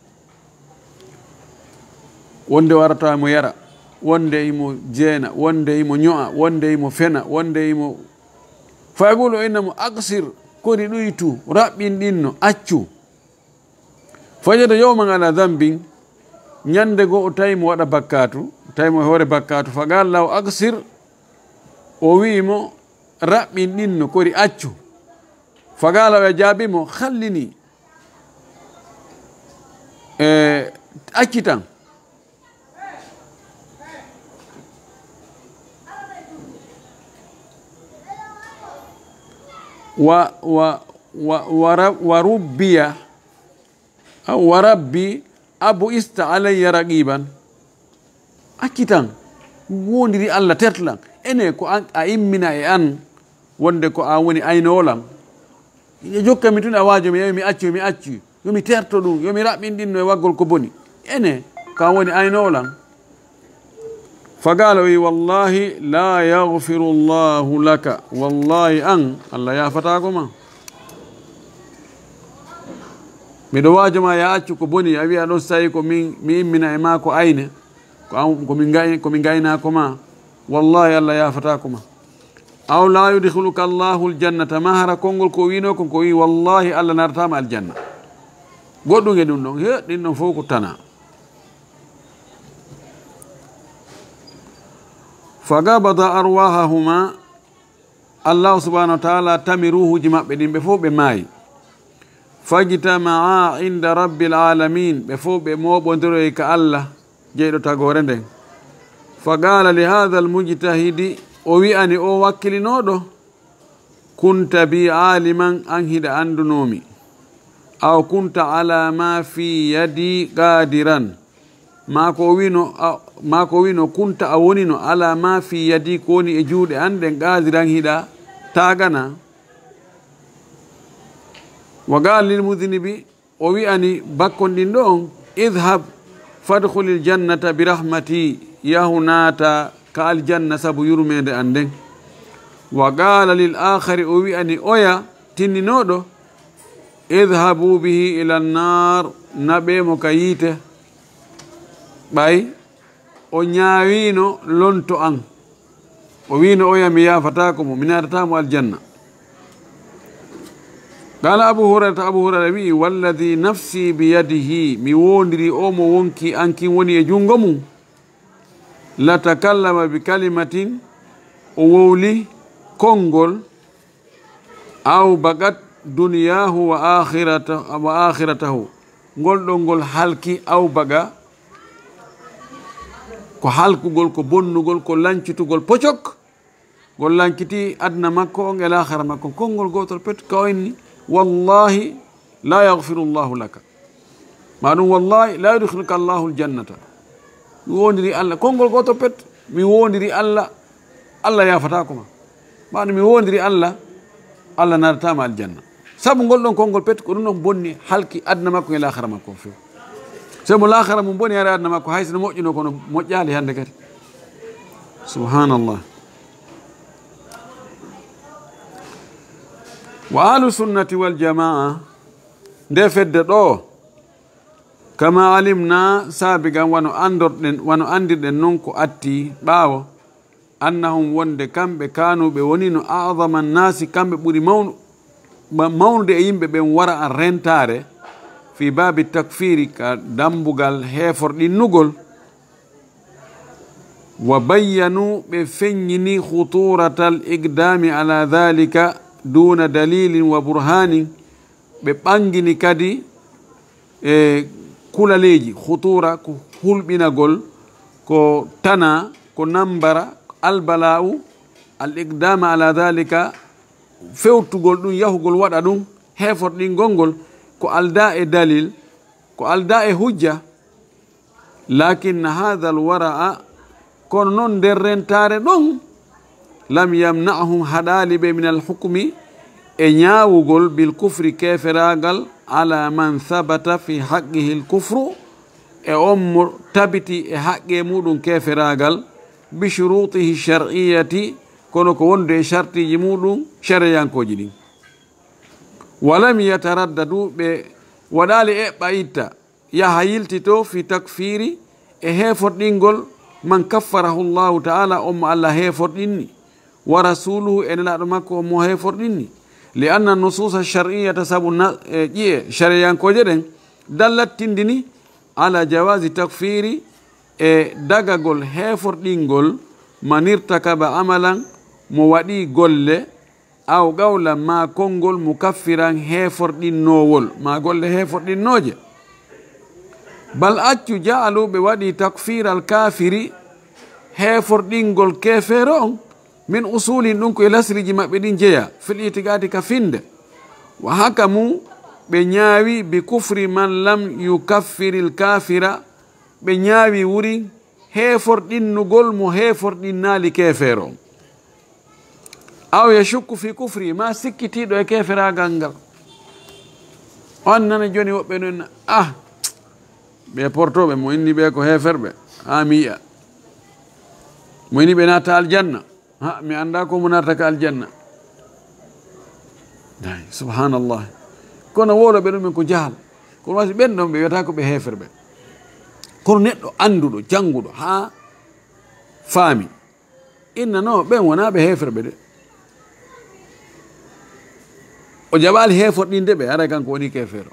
Wonde warata himo yara, wonde himo jeena, wonde himo ño'a, wonde himo fena, wonde himo, fa yaqulu, o inna mo, "Aqsir, kori ɗuytu, raɓɓin ɗinno, accu." Fajada yawman ala dhanbin, ñande goo o tawi mo waɗa bakkatu, tawi mo e hoore bakkatu, fa qala lahu, "Aqsir," o wi'i mo, "Raɓɓin ɗinno, kori accu." Fa qala, o jaabi mo, "Khallini," e, "Accitan." Wa, wa, wa, wa ra-, wa rubbiya, aw wa rabbi, abu ista alayya raqiban. Accitan, wondiri Allah tertlan. Ene ko an, a immina e an, wonde ko an woni aynoowo lan. E jokka mi tun a waajo mi, yo mi accu, yo mi accu. Yo mi terto ɗum, yo mi raɓɓin ɗinno e waggol ko boni. Ene, ko an woni aynoowo lan. Fa qala, o wi, "Wallahi la yaghfiru Allahu laka." Wallahi an, Allah yafataako ma. Miɗo waajo ma ya accu ko boni, a wi'a ɗon so tawi ko min, mi immina e ma ko ayne, ko an, ko min gay-, ko min gaynaako ma. Wallahi Allah yafataako ma. "Aw la yudkhiluka Allahu al-jannata," ma hara konngol ko wi'no kon ko wi, "Wallahi Allah narataama aljanna." Goɗɗum e ɗum ɗon, he, ɗin ɗon fof ko tana. Fa qabada arwahahuma, Allahu subhanahu wa ta'ala tami ruuhuuji maɓɓe ɗin, ɓe fof ɓe maayi. Fajtama'a inda rabbil alamin, ɓe fof ɓe mooɓondiroyi ka Allah, jeyɗo tagoore nden. Fa qala li hadha al mujtahidi, o wi'ani o wakkilinooɗo, "Kunta bi aliman, an hiɗa anndunoo mi. Aw kunta ala ma fi yadi qadiran." Maa ko o wino, a, maa ko o wino, "Kunta, a wonino, ala ma fi yadi, ko woni e juuɗe an ɗen, qadiran, hiɗa taagana." Wa qala lil mudhnibi, o wi'ani bakkonɗinɗo on, "Idhhab fadkhulil jannata bi rahmati, yahu naata ka aljanna sabu yurmeende an nden." Wa qala lil akhari, o wi'ani oya tinninooɗo, "Idhhabu bihi ila nnar, naɓee mo ka yiite." Ɓay o ñaawino lonto an. O wiino oya, "Mi yaafataako mo, mi naatataa mo aljanna." Qala Abu Hurayrata, Abu Hurayra wi'i, "Walladhi nafsi bi yadihi, mi woondiri o mo wonki an kin woni e junngo mum. La takallama bi kalimatin," o wowli konngol, "aw bagat dunyahu wa akhirata-, wa akhiratahu." Ngol ɗon ngol halki, aw baga, ko halkugol, ko bonnugol, ko lancitugol pocok. Ngol lankiti aduna makko on e laakhara makko. Konngol gootol pet ka o inni, "Wallahi la yaghfiru Allahu laka." Ma ɗum, "Wallahi la yudkhiluka Allahu al-jannata." Mi woondiri Allah, konngol gootol pet, mi woondiri Allah, Allah yaafataako ma. Ma ɗum, mi woondiri Allah, Allah naatataama aljanna. Sabu ngol ɗon konngol pet, ko ɗum ɗon bonni, halki aduna makko e laakhara makko few. Sabu laakhara mum boni, hari aduna makko hay so no moƴƴuno, kono moƴƴaali hannde kadi. Subhanallah. Wa ahlu sunnati wal jamaa, nde fedde ɗo, kama alimna, saabi gam wano andorɗen, wano andirɗen non ko atti ɓaawo, annahum, wonde kamɓe, kaanu, ɓe wonino, a'zama nnaasi, kamɓe ɓuri mawnu-, ma-, mawnude e yimɓe ɓen, wara a rentaare, fi baabi takfiiri, ka dambugal heeforɗinnugol. Wa bayyanu, ɓe feññini, khutuuratal iqdaami ala dhaalika duuna daliilin wa burhaanin, ɓe ɓangini kadi e kulaleeji, khutuura ko hulɓinagol, ko tana, ko nambara, albalaa'u, al iqdaama ala dhaalika, fewtugol ɗum, yahugol waɗa ɗum, heeforɗingol ngol, ko aldaa e dalil, ko aldaa e hujja. Lakin haadha al wara'a, kono noon nder rentaare ɗon, lam yamna'hum, haɗaali ɓe, min al hukmi, e ñaawugol, bil kufri, keeferaagal, ala man thabata fi haqqihi al kufru, e on mo tabiti e haqqe muɗum keeferaagal, bi shurutihi shar'iyyati, kono ko wonde e shartiiji muɗum shariyankooji ɗin. Walam yataraddadu, ɓe waɗaali eɓɓa itta, yaha yiltito, fi takfiiri, e heeforɗingol, man kaffarahu Allahu ta'ala, on mo Allah heeforɗinni, wa rasuluhu, e Nelaaɗo makko on mo heeforɗinni, li anna nusuusa shar'iyyata, sabu na-, e ƴi'e shariyankooje ɗen, dallat, tindini, ala jawaazi takfiiri, e dagagol heeforɗingol, man irtakaba amalan, mo waɗi golle, aw qawlan, maa konngol, mukaffiran, heeforɗinnoowol, maa golle heeforɗinnooje. Bal accu, ja'alu, ɓe waɗi, takfiiral kaafiri, heeforɗingol keefeero on, min usuulin, ɗum ko e lasriiji maɓɓe ɗin jeya, fil itiqaadi, ka finnde. Wa hakamu, ɓe ñaawi, bi kufri man lam yukaffiril kaafira, ɓe ñaawi wurin heeforɗinnugol mo heeforɗinnaali keefeero on. Aw yashukku fi kufri, maa sikkitiiɗo e keeferaagal ngal. On nana jooni woɓɓe non, ah, ɓe portooɓe, mo inni ɓe ko heeferɓe, haa mi yi'a. Mo inni ɓe naata aljanna, ha, mi anndaa ko mo naata ka aljanna. Ay, subhanallah. Kono wowloɓe ɗum en ko jahal. Kono wasi ɓen ɗon ɓe wiyata ko ɓe heeferɓe. Kono neɗɗo annduɗo, jannguɗo, haa faami. Inna, no, ɓen wonaa ɓe heeferɓe de. O jaɓaali heeforɗinde ɓe, haray kanko woni keefeero.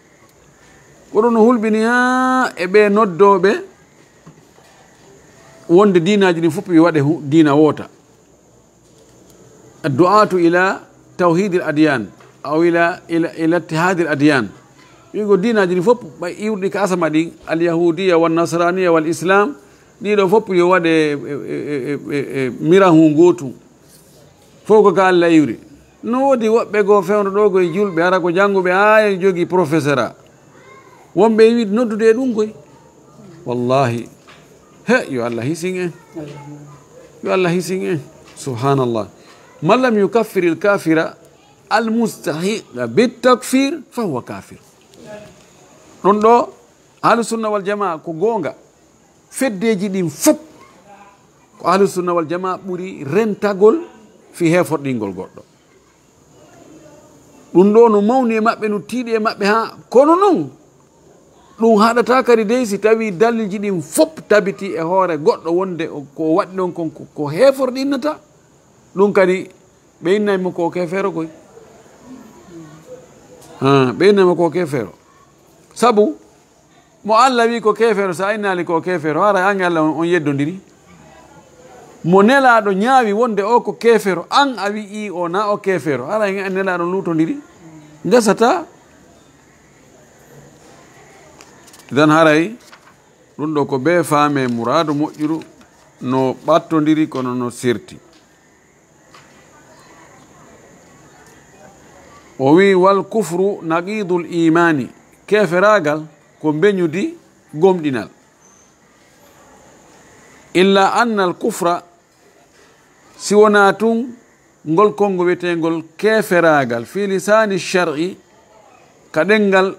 Ko ɗum no hulɓini haa e ɓe noddooɓe wonde diinaaji ɗin fof yo waɗe hu-, diina woota. Addu'atu ila tawhidil adyan, aw ila, ila, ila ittihadil adyan. Wigo diinaaji ɗin fof, ɓay iwruɗi ka asama ɗin, al yahudiya, wal nasraniya, wal islam, ɗiɗo fof yo waɗe e, e, e, e, e mirahu gootu. Fof ko ka Allah iwri. No woodi woɓɓe goo fewndo ɗo koye julɓe, hara ko jannguɓe, haa e jogii professeur a. Wonɓe e wiide noddude e ɗum koy. Wallahi. He, yo Allah hisin en. Yo Allah hisin en. Subhanallah. Man lam yukaffiril kafira al mustahiqa bit takfir fa huwa kafir. Ɗum ɗo, Ahlu Sunna wal Jamaa ko goonga. Feddeeji ɗin fof, ko Ahlu Sunna wal Jamaa ɓuri rentagol fii heeforɗingol goɗɗo. Ɗum ɗo no mawni e maɓɓe, no tiiɗi e maɓɓe haa, kono non, ɗum haɗataa kadi dey si tawii dalilji ɗin fof tabitii e hoore goɗɗo wonde o, ko o waɗi ɗon kon ko, ko heeforɗinnata. Ɗum kadi ɓe innay mo ko keefeero koy. Ha, ɓe innay mo ko keefeero. Sabu, mo Allah wi ko keefeero, so a innaali ko keefeero, hara an e Allah on, on yeddondiri. Mo Nelaaɗo ñaawi wonde o ko keefeero, an a wi'i o na o keefeero, hara an e Nelaaɗo on luutondiri. Gasataa. Idan haray, ɗum ɗo ko bee faame muraadu moƴƴuru, no ɓattondiri kono no sirti. O wi'i, "Wal kufru naqidul imaani." Keeferaagal ko mbeñudi gomɗinal. Illa annal kufra, si wonaa tun ngol konngo wi'eteengol keeferaagal, fii lisaani shar'i, ka ɗenngal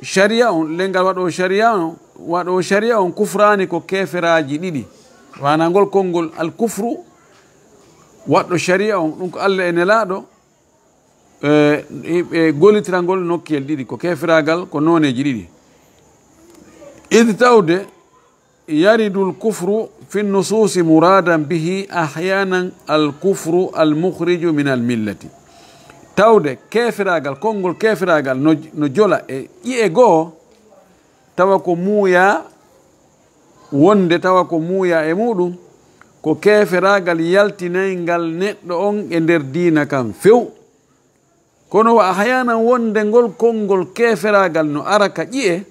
shari'a on, lenngal waɗo shari'a on, waɗo shari'a on kufraani ko keeferaaji ɗiɗi. Maanaa ngol konngol al kufru, waɗɗo shari'a on, ɗum ko Allah e Nelaaɗo, e, e gollitirangol nokkiyel ɗiɗi, ko keeferagal ko nooneeji ɗiɗi. Id tawde, yaridul kufru fi nusuusi muraadan bihi ahyaanan al kufru al mukhriju min al millati. Tawde keeferagal, konngol keeferagal no, no jola e ƴi'e goo, tawa ko muuya wonde, tawa ko muuya e muuɗum, ko keeferagal yaltinayngal neɗɗo on e nder diina kan few. Kono wa ahyaanan wonde ngol konngol keeferagal no ara ka ƴi'e,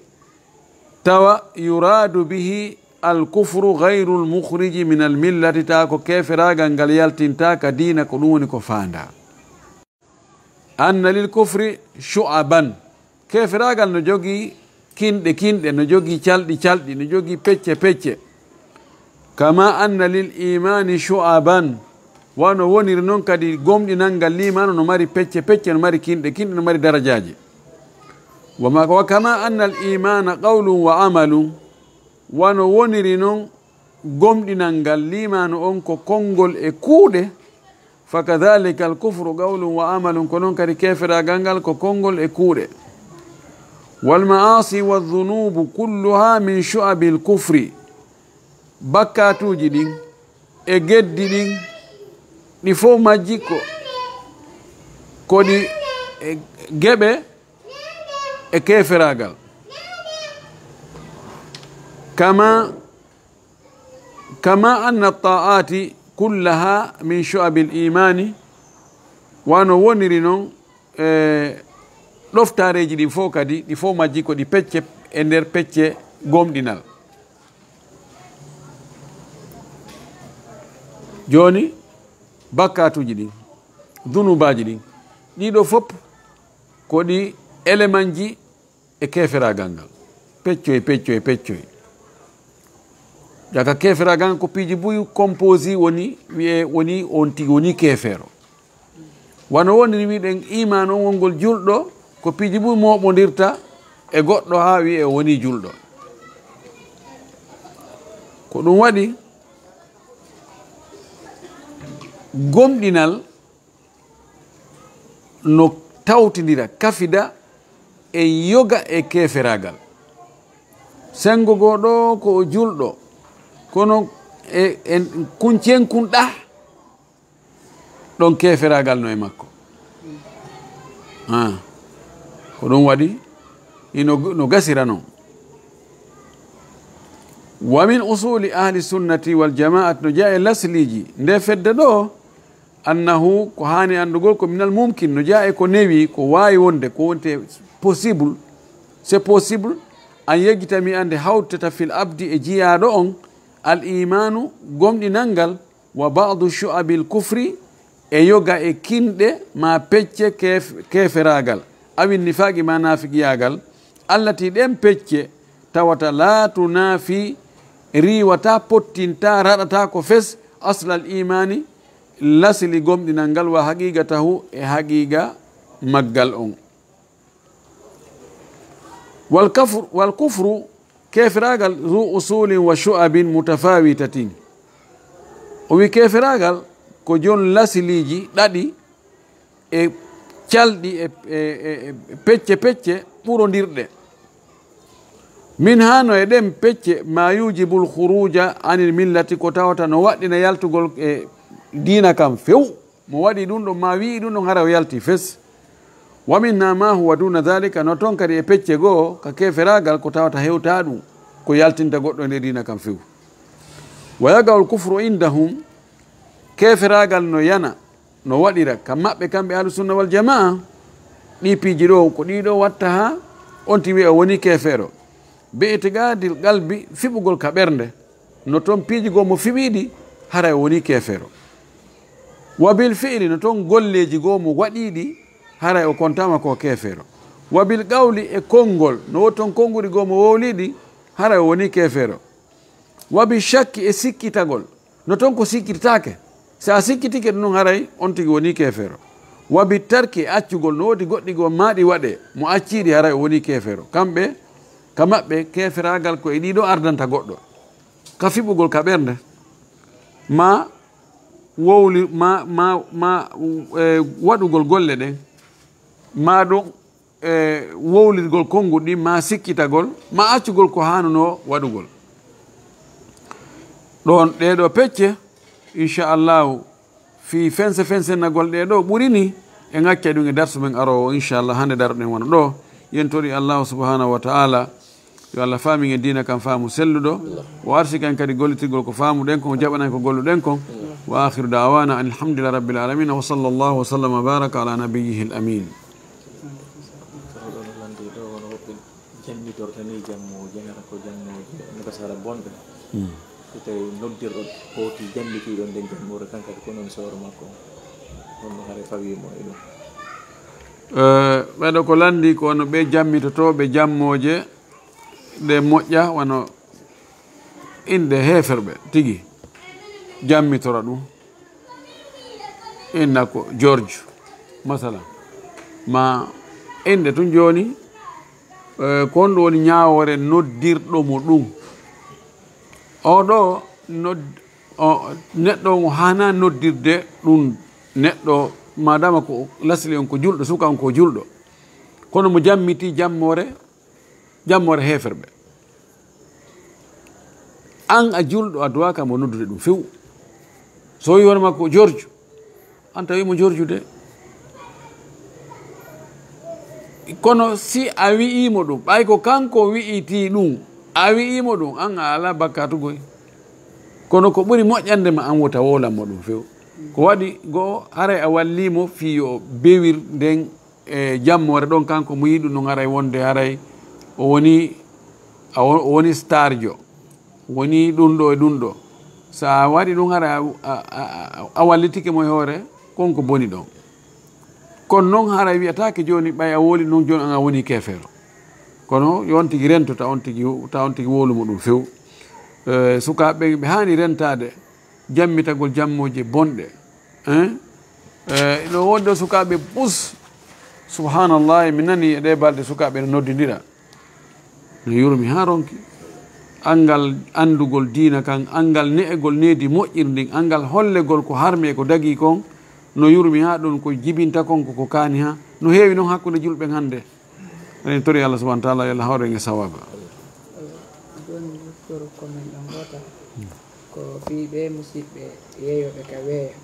tawa yuraadu bihi al kufru gayrul mukhriji min al millati, tawa ko keeferagal ngal yaltinta ka diina, ko ɗum woni ko faandaa. Anna lil kufri shu'aban. Keeferagal no jogii kinɗe kinɗe, no jogii calɗi calɗi, no jogii pecce pecce. Kama anna lil imaani shu'aban. Wano woniri non kadi gomɗinal ngal liimaano no mari pecce pecce, no mari kinɗe kinɗe, no mari darajaaji. Wa ma-, wa kama anna al imaana qawlun wa amalun. Wano woniri non gomɗinal ngal liimaano on ko konngol e kuuɗe, fa kadhalika al kufru qawlun wa amalun, ko non kadi keeferagal ngal ko konngol e kuuɗe. Wal ma'asi wa dhunubu kulluha min shu'abil kufri. Bakkatuuji ɗin e geddi ɗin, ɗi fof majji ko, ko ɗi, e, geɓe e keeferagal. Kama, kama anna ta'ati kullaha min shu'abil imani, wano woniri non, e, ɗoftareeji ɗin fof kadi, ɗi fof majji ko ɗi pecce e nder pecce gomɗinal. Jooni, bakkatuuji ɗin, dunubaaji ɗin, ɗiɗo fof ko ɗi elemanji e keeferagal ngal. Peccoy, peccoy, peccoy. Jaka keeferagal ngal ko piiji buy composé woni, wi'e woni on tigi woni keefeero. Wano woniri wi'ɗen iman on wongol julɗo, ko piiji buy mooɓondirta e goɗɗo haa wi'e o woni julɗo. Ko ɗum waɗi gomɗinal no tawtindira, kafida e yoga e keeferagal. Sengo goo ɗo ko o julɗo, kono e, en kuncen kun ɗah, ɗon keeferagal no e makko. Ah, ko ɗum waɗi ino, no gasira non. Wa min usuli ahli sunnati wal jamaat, no jeyaa e lasliiji nde fedde ɗo, annahu, ko haani anndugol, ko minal mumkin, no jeyaa e ko newi, ko waawi wonde, ko wonte possible, c'est possible, an yejjitami ande hawtata fil abdi e jiyaaɗo on, al imaanu, gomɗinal ngal, wa ba'du shu'abil kufri, e yoga e kinɗe ma pecce keef-, keeferaagal, awin nifaaqi ma naafiqiyaagal, allati, ɗen pecce, tawata laa tunaafi, riiwata, pottinta, raɗata ko fes, aslal imaani, lasli gomɗinal ngal, wa haqiqatahu, e haqiqa maggal on. Wal kafr-, wal kufru, keeferagal, zu usulin wa shu'abin mutafawitatin. O wi keeferagal ko jon lasiliiji ɗaɗi e calɗi e, e, e, e pecce pecce ɓurondirɗe. Min hano e ɗen pecce ma yujibul khuruja anil millati, ko tawata no waɗɗina yaltugol e diina kam few. Mo waɗi ɗum ɗon, ma wi'i ɗum ɗon, hara o yalti fes. Wa minha ma huwa duna dhalika, no ton kadi e pecce goo ka keeferagal ko tawata hewta ɗum, ko yaltinta goɗɗo e nder diina kam few. Wa yaqa'ul kufru indahum, keeferagal no yana, no waɗira ka maɓɓe kamɓe ahlu sunna wal jamaa. Ɗi piiji ɗo, ko ɗi ɗo watta ha on ti wi'a woni keefeero. Bi itiqadil qalbi, fiɓugol ka ɓernde. No ton piiji goo mo fiɓiiɗi, haray o woni keefeero. Wa bil fi'li, no ton golleeji goo mo waɗiiɗi, haray o kontaama ko keefeero. Wa bil qawli, e konngol, no wo ton konguɗi goo mo wowliiɗi, haray o woni keefeero. Wa bi shakki, e sikkitagol, no ton ko sikkititaake. Si a sikkitike ɗum ɗon, haray on tigi woni keefeero. Wa bi tarki, e accugol, no woodi goɗɗi goo maaɗi waɗe, mo acciiɗi, haray o woni keefeero. Kamɓe, ka maɓɓe, keeferaagal ko e ɗiɗo ardanta goɗɗo. Ka fiɓugol ka ɓernde, ma wowli, ma, ma, ma, e, waɗugol golle ɗen, ma ɗum e wowlirgol konnguɗi ɗin, ma sikkitagol, ma accugol ko haanunoo waɗugol. Ɗon ɗee ɗoo pecce, inchallahu, fii fense fensennagol ɗee ɗoo ɓuri ni, en acca ɗum e darsu men aroowo, inchallah, hannde daroɗen wano ɗoo. Yen tori Allahu subhanahu wa ta'ala, yo Allah faamin e diina kan faamu selluɗo, o arsika en kadi gollitirgol ko faamuɗen kon, o jaɓana en ko golluɗen kon. Wa akhiru da'wana anil hamdulillahi rabbil alamin, wa sallallahu wa sallama wa baraka ala nabiyyihil amin. Kono ɗon o lanndii ɗoo, wano woɓɓe jammitorta nii jammooje, hara ko jammooje, no ka sara bonɓe. So tawi noddirɗo hoti jammitiiɗo nden jammoore, kan kadi ko non sawru makko. Honno hara fawii mo e ɗum? Eh, ɓeɗo ko lanndii ko wano ɓe jammitotooɓe jammooje ɗe moƴƴa, wano inɗe heeferɓe tigi, jammitora ɗum. Inna ko George, masalan. Ma inɗe tun jooni, eh, ko honɗum woni ñaawoore noddirɗo mo ɗum? Oo ɗoo nod-, o, neɗɗo on o haanaa noddirde ɗum neɗɗo, maadaama ko lasli on ko julɗo, suka on ko julɗo. Kono mo jammitii jammoore, jammoore heeferɓe. An a julɗo, a duwaaka mo noddude ɗum few. So o wii hono makko George, an tawi mo George de. Kono si a wi'ii mo ɗum, ɓay ko kanko wi'itii ɗum, a wi'ii mo ɗum, an a alaa bakkaatu goy. Kono ko ɓuri moƴƴande ma an wota wowlan mo ɗum few. Ko waɗi goo, haray a wallii mo fii yo o bewir nden e jammoore ɗon, kanko mo yiɗu ɗum haray wonde haray o woni, a wo-, o woni starjo, woni ɗum ɗo e ɗum ɗo. So a waɗi ɗum haray a, a, a, a wallitike mo e hoore, kon ko boni ɗon. Kono non haray wi'ataake jooni ɓay a wowli ɗum jooni an a woni keefeero. Kono yo on tigi rento ta on tigi, ta on tigi wowlu mo ɗum few. Eh, sukaaɓe ɓe haani rentaade jammitagol jammooje bonɗe. Hein? Eh, ino wonde sukaaɓe bus. Subhanallah, mi nani e ɗee balɗe sukaaɓe no noddindira. No yurmi haa ronki. Anngal anndugol diina kan, anngal ne'egol needi moƴƴiri ndin, anngal hollegol ko harmi e ko dagii kon, no yurmi haa ɗum ko jibinta kon ko, ko kaani haa. No heewi non hakkunde julɓe hannde. Eɗen tori Allah subhanahu wa ta'ala yo Allah hawru en e sawaaba. Jooni, docteur, ko men ɗon gootal. Ko fii ɓee musiɓɓe yeeyooɓe ka weeyo.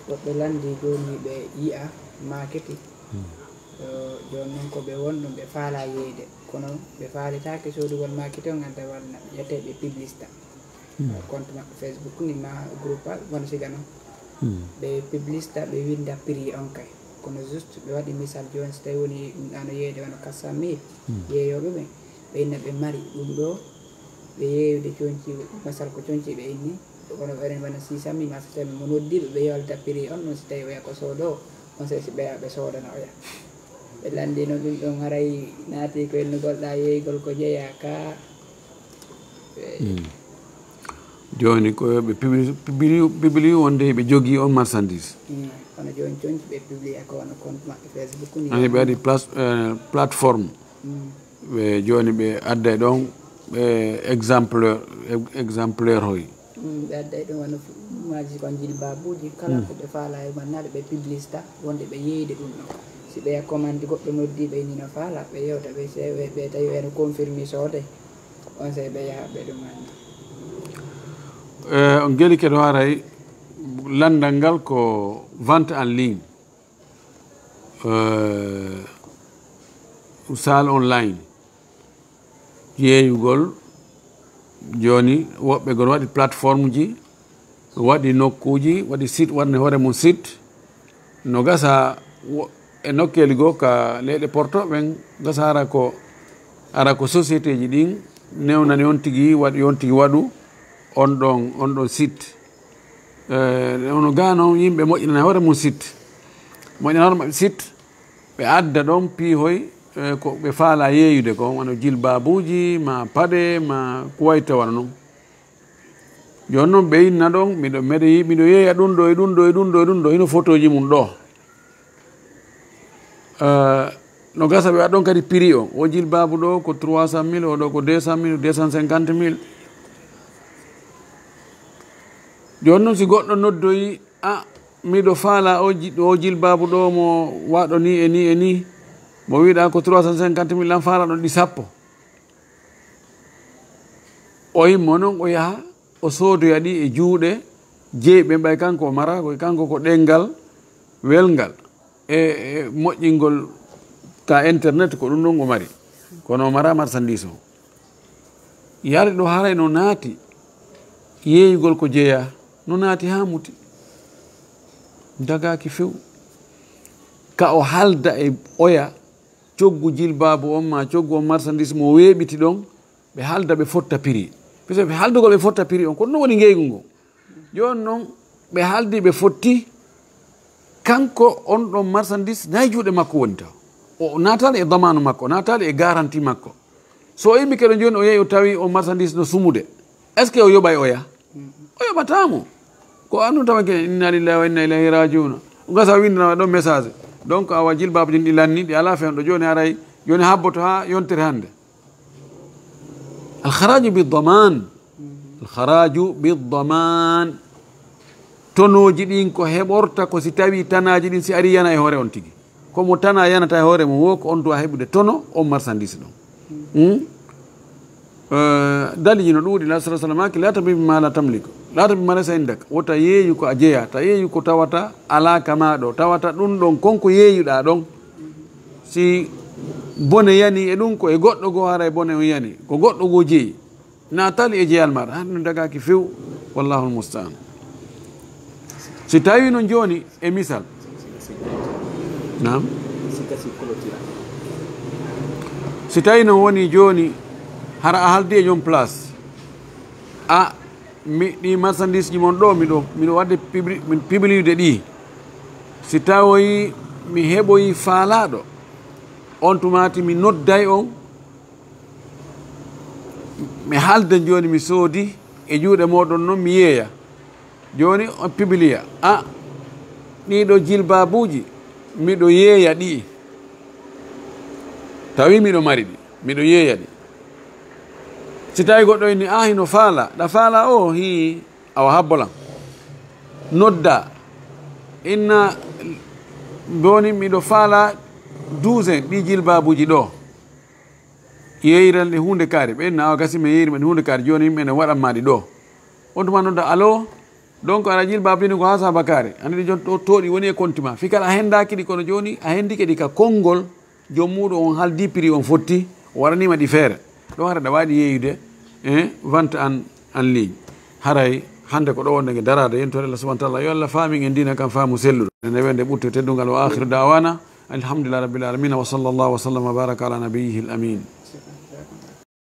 Woɓɓe lanndii jooni ɓe yi'a maakiti. Yo, jooni non ko ɓe won ɗum ɓe faalaa yeeyde. Kono ɓe faalitaake soodugol maakiti on, anta wanna ƴettee ɓe publicita. Compte maɓɓe Facebook ni ma groupe wano siga non. Ɓe publicita, ɓe winnda prix on kay. Kono juste ɓe waɗi misal jooni, so tawi woni ɗum ɗa no yeeyde wano quatre cent mille yeeyooɓe ɓen, ɓe inna ɓe mari ɗum ɗo, ɓe yeeyude conci, masal ko conci ɓe inni, kono ɓe wona six cent mille, ma so tawi mo noddiiɓe, ɓe yolta prix on, non so tawi oya ko soodoowo, on sey si ɓeya ɓe soodana oya. Ɓe lanndino ɗum ɗon haray naati ko elnugol ɗa yeeygol ko jeyaa ka. Jooni ko ɓe publi-, publi-, publie wonde ɓe jogii on marchandise. Kono jooni conci ɓe publia ko wano compte maɓɓe Facebook ni. Ani ɓe waɗi plas-, eh, plateforme. Ɓe jooni ɓe adday ɗon ɓe exemplaire, exemplaire hoy. Ɓe adday ɗon wano maaji kon jilbabuuji kala ko ɓe faala e mannade ɓe publicita wonde ɓe yeeyde ɗum ɗon. Si ɓe commande goɗɗo noddi ɓe ni no faala ɓe yewta ɓe sewe ɓe tawi ɓe no confirme soode. On sey ɓe yaha ɓe ɗum anndi. Eh, on geli kedo haray lanndal ngal ko vente en ligne. Eh, salle online. Yeeyugol jooni woɓɓe gol waɗi plateforme ji, waɗi nokkuuji, waɗi site, waɗni hoore mum site. No gasa wo-, e nokkeeli goo ka leyɗe porto ɓen, gasa hara ko, hara ko société ji ɗin newnani on tigi waɗi, on tigi waɗu on ɗon, on ɗon site. Eh, ono gaa non yimɓe moƴƴinani hoore mum site. Moƴƴinani hoore maɓɓe site, ɓe adda ɗon piihoy, eh, ko ɓe faala yeeyude ko, wano jilbaabuuji, ma paɗe, ma ko wayi tawano non. Jooni non ɓe inna ɗon, miɗo, miɗo yi-, miɗo yeeya ɗum ɗo e ɗum ɗo e ɗum ɗo e ɗum ɗo, hino fotooji mum ɗo. Eh, no gasa ɓe waɗa ɗon kadi prix o. O jilbaabu ɗo ko trois cent mille, o ɗo ko deux cent mille, deux cent cinquante mille. Jooni non si goɗɗo noddoyi, a, Miɗo faala o ji-, o jilbaabu ɗo mo waɗo ni e ni e ni. Mo wiɗa ko trois cent cinquante mille, an faala ɗon ɗi sappo. O immo non o yaha, o soodoya ɗi e juuɗe jeyɓe ɓay kanko o mara, koy kanko ko ɗenngal welngal e, e moƴƴingol ka internet, ko ɗum ɗon o mari. Kono o mara marchandise o. Yaade ɗo haray no naati yeeyugol ko jeyaa, no naati haa muti. Dagaaki few. Ka o halda e oya, coggu jilbaabu on maa coggu on marchandise mo weeɓiti ɗon, ɓe halda ɓe fotta prix. Puisque ɓe haldugol ɓe fotta prix on, ko ɗum woni ngeygu ngun. Jooni non, ɓe haldi ɓe fotti, kanko on ɗon marchandise nayi juuɗe makko woni taw. O naataali e damaanu makko, o naataali e garantie makko. So o immi keɗo jooni, o yehi o tawi o marchandise no sumude. Est-ce que o yoɓay oya? O yoɓataa mo. Ko anndu tawake inna lillahi wa inna ilayhi rajiuna. O gasa windana ɗon message. Donc awa jilbaabu jin ɗi lanni, ɗi alaa fewndo. Jooni haray, jooni habboto haa yontere hannde. Al kharaju bi daman. Al kharaju bi daman. Tonooji ɗin ko heɓorta ko si tawi tanaaji ɗin si ari yana e hoore on tigi. Ko mo tana yanata e hoore mum, wo ko on duwa heɓude tono on marchandise ɗon. Hmm? Eh, daliji no ɗuuɗi, la sallallahu alaihi wasallam, "La tabi ma la tamliku. La tabi ma laysa indak." Wota yeeyu ko a jeya, ta yeeyu ko tawata alaa ka maa ɗo, tawata ɗum ɗon kon ko yeeyuɗaa ɗon. Si bone yani e ɗum, ko e goɗɗo goo haray bone on yani, ko goɗɗo goo jeyi. Naataali e jeyal maɗa, han no dagaaki few. Wallahul musta'an. Si tawi non jooni, e misal. Naam. Si tawi non woni jooni, hara a haldi e joom place. A, mi, ɗi marchandise ji mon ɗo, miɗo, miɗo wadde publi-, min publiude ɗi. Si tawoyi mi heɓoyi faalaaɗo, on tumaati mi nodday on, mi haalda jooni mi soodi e juuɗe mooɗon non mi yeeya. Jooni on pibiliya, a, ɗiɗo jilbaabuuji, miɗo yeeya ɗi. Tawi miɗo mari ɗi, miɗo yeeya ɗi. Si tawi goɗɗo inni, a, hino faala, ɗa faala o, hii, awa habbolan. Nodda, inna, jooni miɗo faala douze ɗi jilbaabuuji ɗo. Yeeyiran ɗi huunde kaari. Ɓe inna, awa gasi mi yeeyiri ma ɗi huunde kaari. Jooni yimɓe ne waɗan ma ɗi ɗo. On tuma nodda, alo? Donc, aɗa jilbaabu ɗin ko haa saabakaare. Andi ɗi jon to, to ɗi woni e konti ma. Fii kala a hendaaki ɗi, kono jooni a hendike ɗi ka konngol. Joom muuɗum on haaldi prix on fotti, o waɗanii ma ɗi feere. Ɗo hara ɗa waawi yeeyude, eh, vente en, en ligne. Haray hannde ko ɗo wonde nge daraade, yentore Allah subhanahu wa ta'ala. Yo Allah faamin en diina kan faamu selluɗo. Nde wende ɓurte teddungal, wa akhiru da'wana, alhamdulillahi rabbil alamin, wa sallallahu wa sallam wa baraka ala nabiyyihil amin.